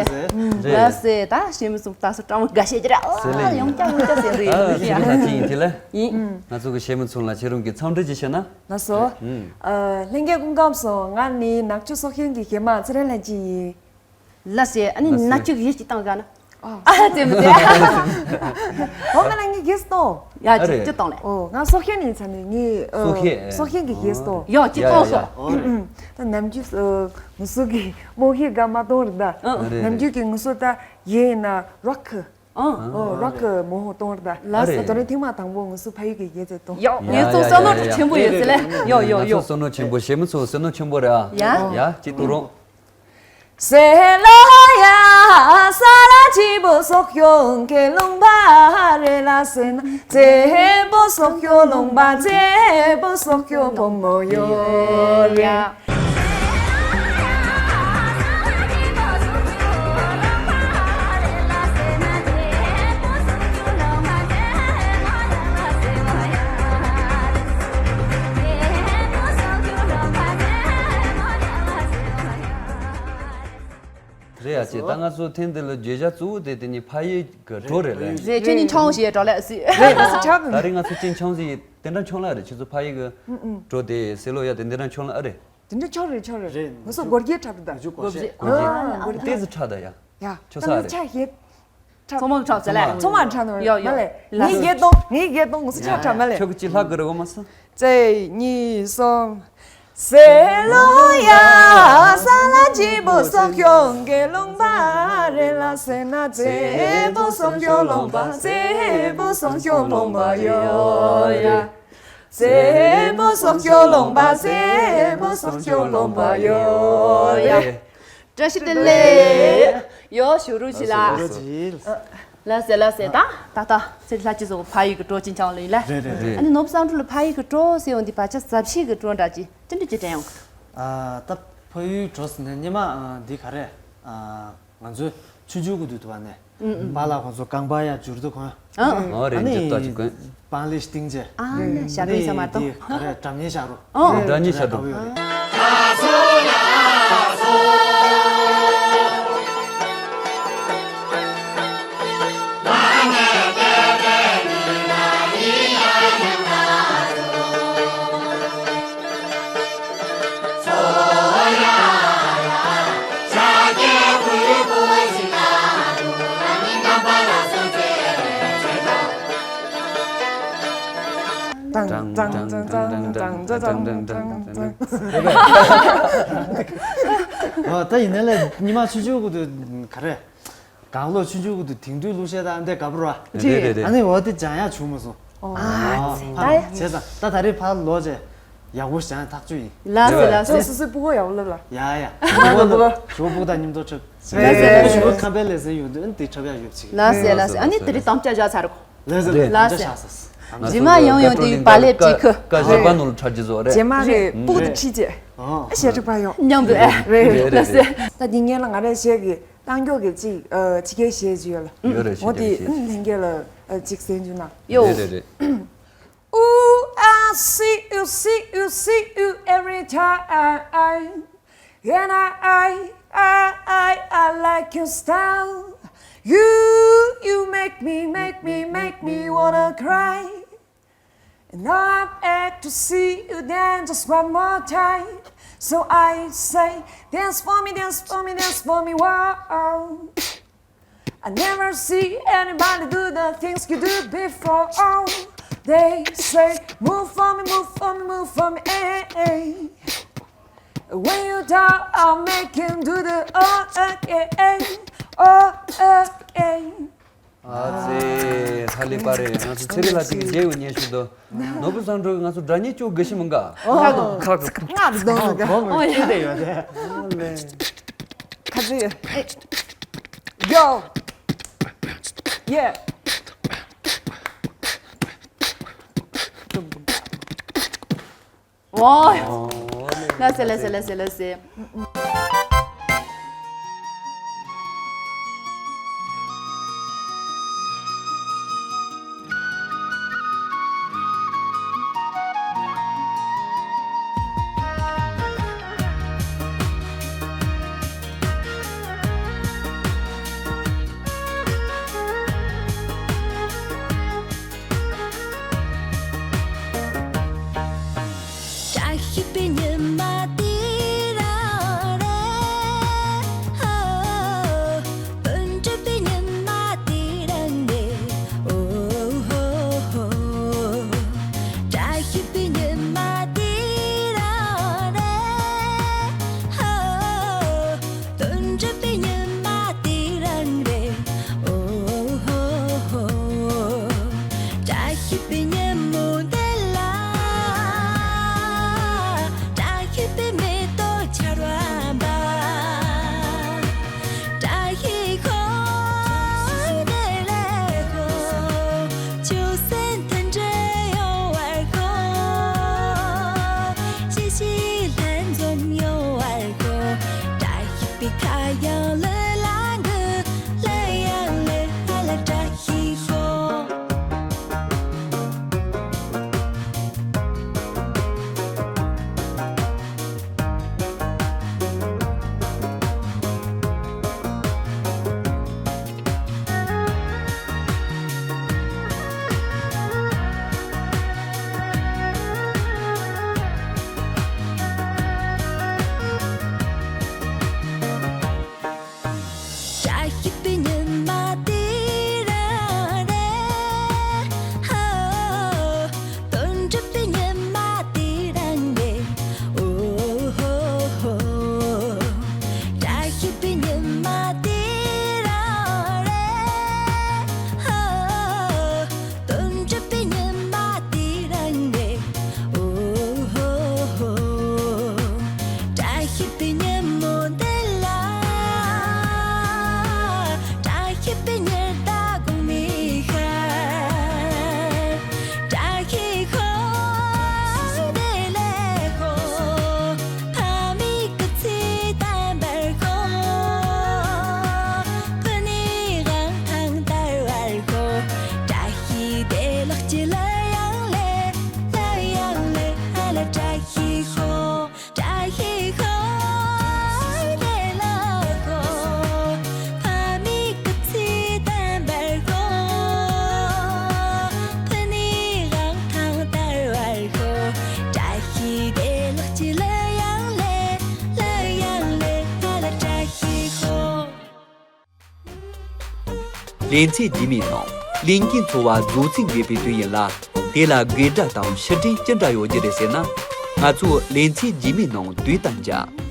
ལགས་སེ། ད་གཞས་མ་ཚོམས་ད་སོ་སྤྲང་མོ་དགའ་བྱེད་ཀྱི་རེད། ཟེར་ལེ་ཡིན། ཡོང་ཀྱང་ཡོང་ཀྱང་ཟེར་རེད། ཨ་ཡིན། ཁྱེད་རང་ཅི་ཡིན་དེ་ལ། ཡིན། ང་ཚོ་གི་གཞས་མ་ཚོམས་ལ་ཁྱེད་རང་གི་འཚམས་འདྲི་ཅིག་བྱས་ན། ལགས་སོ། ཨ། ལྷན་རྒྱས་སྐུ་ཁམས་བཟང་། ང་ནི་ནག་ཆུ་སོག་ཤན་གྱི་གཞས་མ་ཚེ་རིང་ལྷ་སྦྱིན་ཡིན། ལགས་སེ། ཨ་ནི་ལགས་སེ། ནག་ཆུ་གཞས་ཅིག་བཏང་དགའ་ན། ཨ། ཨ་ཙེ་མི་ཙེ། འོ་ང་ལ་ངའི་གཞས་གཏོང་། ཡ། ཨ་ཅིག་རེད། ཅིག་གཏོང་ལེ། ཨོ་ང་སོག་ཤན་ནས་ཚ་ནས་ངའི་ཨ། སོག་ཤན། སོག་ཤན་གྱི་གཞས་གཏོང་། ཡ་ཅིག་གཏོང་སོ། ཡ་ཡ་ཡ། ད་ནམ་རྒྱུན་ཨ། ང་ཚོ་གི་རྨོ་ཧི་དགའ་མ་གཏོང་རེད་ད། ཨ་རེད། ནམ་རྒྱུན་གྱི་ང་ཚོ་ད་གཞས་ཡིན་ན་རོག་གི། ཨ། ཨོ་རོག་གི་མོ་ཧོ་གཏོང་རེད་ད། ལགས་སེ། ད་རེས་ཐེངས་མ་དང་པོ་ང་ཚོ་ཕ་ཡུལ་གྱི་གཞས་ཚེ་གཏོང་། ཡ། ཡ་ངས་ཚོ་ཡ་བསམ་བློ་ཡ་ཡ། ཆེན་པོ་ཡོད་ཟེར་ལེ། ཡོ་ཡོ་ཡོ། ང་ཚོ་བསམ་བློ་ཆེན་པོ། གཞས་མ་ཚོ་བསམ་བློ་ཆེན་པོ་རེད་ཨ། ཡ། ཡ་ཅིག་ཏུ་རོང་། རེད་ཡ། ཅེ་ད་ང་ཚོ་ཐེངས་འདི་ལ་བརྗོད་བྱ་གཙོ་བོ་དེ་དེ་ནི་ཕ་ཡུལ་གྱི་བྲོ་རེད་ལེ། རེད། ཁྱོད་ནི་འཆང་ཞེས་གྲོགས་ལ་ཨ་སི། རེད། ད་རེས་ང་ཚོ་ཅིན་ཆང་ཟི་དེ་འདྲ་འཆང་ལ་རེད། ཁྱེད་ཚོ་ཕ་ཡུལ་གྱི་བྲོ་དེ་སེ་ལོ་ཡ་དེ་འདི་འདྲ་འཆང་ལ་ཨ་རེད། དེ་འདྲ་ཆོག་རེད། ཆོག་རེད། རེད། ང་ཚོ་སྒོར་གྱི་འཁྲབ་རེད་ད། སྒོར་གྱི། སྒོར་གྱི། ཨ། སྒོར་གྱི། ཏེ་ཟི་འཁྲབ་ད་ཡ། ཡ། ཁྱོད་ས་རེད། ཆ་ཞེ། ཚང་མ་འཁྲབ་ཟེར་ལེ། ཚང་མ་འཁྲབ་ནོ་རེད། ཡོ་ཡོ། མ་ལེ། ལགས་ངའི་སོ། གྱེས་གཏོང་། ངའི་གྱེས་གཏོང་། ང་ཚོ་ཆ་འཁྲབ་མ་ལེ། ཁྱོད་ཀྱི་ཅི་ལྷག་གི་རེད་གོ་མ་སོང་། གཅིག་གཉིས་གསུམ། བཀྲ་ཤིས་བདེ་ལེགས། ཡོ་ཞུ་རུ་ཞི་ལ། ཞུ་རུ་ཞི། ལགས་སེ་ལགས་སེ། ད་ད་ད་སེ་ལྷ་ཅི་ཟོ་ཕ་ཡུལ་གྱི་བྲོ་ཅིན་ཆང་ལ་ཡིན་ལ། རེད་རེད་རེད། ཨ་ནི་ནོར་བུ་བསམ་གྲུབ་ལ་ཕ་ཡུལ་གྱི་བྲོ་ཟེར་བ་འདི་བར་ཆ་ཟབ་ཤིག་གི་བྲོ་འདྲ་ཅི་ཅི་འདྲ་ཅི་དྲན་ཡོང་གི། ཨ། ད་ཕ་ཡུལ་བྲོ་ཟེར་ནས་སྙེ་མ་འདི་ག་རེ། ང་ཚོའི་ཆུང་ཆུང་གི་དུས་དུ་བ་ནས། ཨུ་ཨུ། པཱ་ལགས་ཁོང་ཚོ་རྐང་པ་ཡར་འཇུར་དུ་གོན། ཨ། ཨོ་རེད། ཨ་ནི་འཇུར་ཏོག་ཅིག་གོན། པང་ལེ་སྟེང་རྗེས། ཨ། ཞབས་བྲོ་ཡིན་ས་མ་གཏོགས། འདི་ག་རེ་སྒྲ་སྙན་ཤར་རོ། ཨོ། སྒྲ་སྙན་ཤར་རོ། ཨོ། ད་ཡིན་ནའི་ལས་ཉི་མ་ཆུང་ཆུང་གི་དུས་ག་རེ། གང་ལོ་ཆུང་ཆུང་གི་དུས་དེང་དུས་གླུ་གཞས་དང་འདི་ག་བུར་བ། རེད་རེད་རེད། ཨ་ནི་འོ་དེ་སྦྱང་ཡག་བྱུང་མ་སོང་། ཨ་ཨ་ཙི། ཕ་ད་ཡ། བྱས་ཙང་ད་ད་རེས་ཕར་ལོག་རྗེས། ཡག་པོ་བྱས་ན་ཐག་ཆོད་ཡིན། ལགས་སོ་ལགས་སོ། ཅོ་སོ་སོའི་སྤུ་གུ་ཡག་པོ་ལབ་ལ། ཡ་ཡ། ང་ལ་སྤུ་གུ། ཞོ་སྤུ་གུ་དང་མཉམ་དུ་འཁྲབ། རེད་རེད་རེད། ཞོ་ཁམས་པའི་ལས་ཟིན་ཡོད་དུས་ཨ་ནི་དེ་འཁྲབ་ཡག་ཡོད་ཅིག། ལགས་སོ་ལགས་སོ། ཨ་ནི་དེ་རིང་དམ་བཅའ་བཞག་ཚར་གོ། ལགས་སོ་རེད། ལགས་སོ། རྗེས་མ་ཡང་ཡང་དེ་བ་ལེ་ཀྲི་ཁུ། ཀ་བཞི་པ་ནོར་འཁྲབ་རྒྱུ་བཟོ་རེད། རྗེས་མ་རེད། སྤུ་གུ་དང་ཁྲིད་རྗེས། ཨ་ཞེ་དྲུག་པ་ཡོང་། མཉམ་དུ་ཨེ། རེད་རེད་རེད། ལགས་སོ། ད་འདི་ངས་ལ་ང་རས་གཞས་ཀྱི་རྟགས་མགྱོགས་ཀྱི་གཅིག་ཨ་ཕྱི་རྒྱལ་གཞས་ཅིག་ཡོད་ལ། ཡོད་རེད། ཕྱི་རྒྱལ་གཞས། འོ་དེ་ཨ་ལྷན་རྒྱས་ལ་ཨ་གཅིག་གསན་རྒྱུ་ན། ཡོ། རེད་རེད་རེད། Ooh, I see you, see you, see you every time. And I, I, I, I, I like your style. You, you make me, make me, make me wanna cry. And now I'm back to see you dance just one more time. So I say, dance for me, dance for me, dance for me, wow. I never see anybody do the things you do before. They say, move for me, move for me, move for me, eh, eh. When you talk, I'll make him do the all again, all again. ཨ་ཙི། ཧ་ལས་པ་རེད། ང་ཚོ་ཚེ་རིང་ལགས་ཅིག་གི་མཇལ་ཡོང་ཉན་ཞུ་དོ། ནོར་བུ་བསམ་གྲུབ་ང་ཚོ་སྒྲ་སྙན་ཅུང་དགའ་ཤི་མི་འགའ། ཁ་གོ་ཁ་གོ། ང་རུ་གདོང་རུ་གོ། ཨོ་ཡ། ཁ་ཚི། Yo. Yeah. ཨོ། ལགས་སེ་ལགས་སེ་ལགས་སེ་ལགས་སེ། བཀྲ་ཤིས་པའི་ཉི་མ་དེ་རང་རེད། ཧོ། དོན་གྲུབ་པའི་ཉི་མ་དེ་རང་རེད། ཨོ་ཧོ་ཧོ། བཀྲ་ཤིས་པའི་ཉི་མ་དེ་རང་རེད། ཧོ། དོན་གྲུབ་པའི་ཉི་མ་དེ་རང་རེད། ཨོ་ཧོ་ཧོ། བཀྲ་ཤིས་པའི་ཉིན་མོ་འདི་ལ། བཀྲ་ཤིས་པའི་མེ་ཏོག་ཆར་བ་འབབ། བཀྲ་ཤིས་ཤོག། བདེ་ལེགས་ཤོག། ཆུ་སྲིན་མཐུན་སྒྲིལ་ཡོང་བར་ཤོག། ཤི་ཤི་ལྷན་འཛོམས་ཡོང་བར་ཤོག། བཀྲ་ཤིས་པའི་ཁ་གཡང་ལི་ལ་གུ། ལི་ཡང་ལི་ཧ་ལ་བཀྲ་ཤིས་ཤོག། བཀྲ་ཤིས་པའི་ཉི་མ་དེ་རང་རེད། ཧོ། དོན་གྲུབ་པའི་ཉི་མ་དེ་རང་རེད། ཨོ་ཧོ་ཧོ། བཀྲ་ཤིས་པའི་ཉི་མ་དེ་རང་རེད། ཧོ། དོན་གྲུབ་པའི་ཉི་མ་དེ་རང་རེད། ཨོ་ཧོ་ཧོ། བཀྲ་ཤིས་པའི་ཉིན་མོ་འདི་ལ། བཀྲ་ཤིས་པའི་ཉི་ཟླ་གོང་མའི་ཤར། བཀྲ་ཤིས་ཤོག། བདེ་ལེགས་ཤོག། ཕ་མའི་སྐུ་ཚེ་བརྟན་པར་ཤོག། ཕུ་ནུའི་དབང་ཐང་དར་བར་ཤོག། བཀྲ་ཤིས་བདེ་ལེགས་ཀྱི་ལ་ཡང་ལེ། ལ་ཡང་ལེ་ཧ་ལ་བཀྲ་ཤིས་ཤོག། བཀྲ་ཤིས་ཤོག། བདེ་ལེགས་ཤོག། ཕ་མའི་སྐུ་ཚེ་བརྟན་པར་ཤོག། ཕུ་ནུའི་དབང་ཐང་དར་བར་ཤོག། བཀྲ་ཤིས་བདེ་ལེགས་ཀྱི་ལ་ཡང་ལེ། ལ་ཡང་ལེ་ཧ་ལ་བཀྲ་ཤིས་ཤོག། ལེ་ཚན་རྗེས་མའི་ནང་ལས་འགན་འཚོ་བ་བཟོ་ཚིག་འགོད་པའི་དུས་ཡིན་ལ། དེ་ལ་དགོད་སྒྲ་དང་ཕྱིར་དྲན་ཅི་འདྲ་ཡོད་རྒྱུ་རེད་ཟེར་ན། ང་ཚོ་ལེ་ཚན་རྗེས་མའི་ནང་དུས་དང་འཇགས།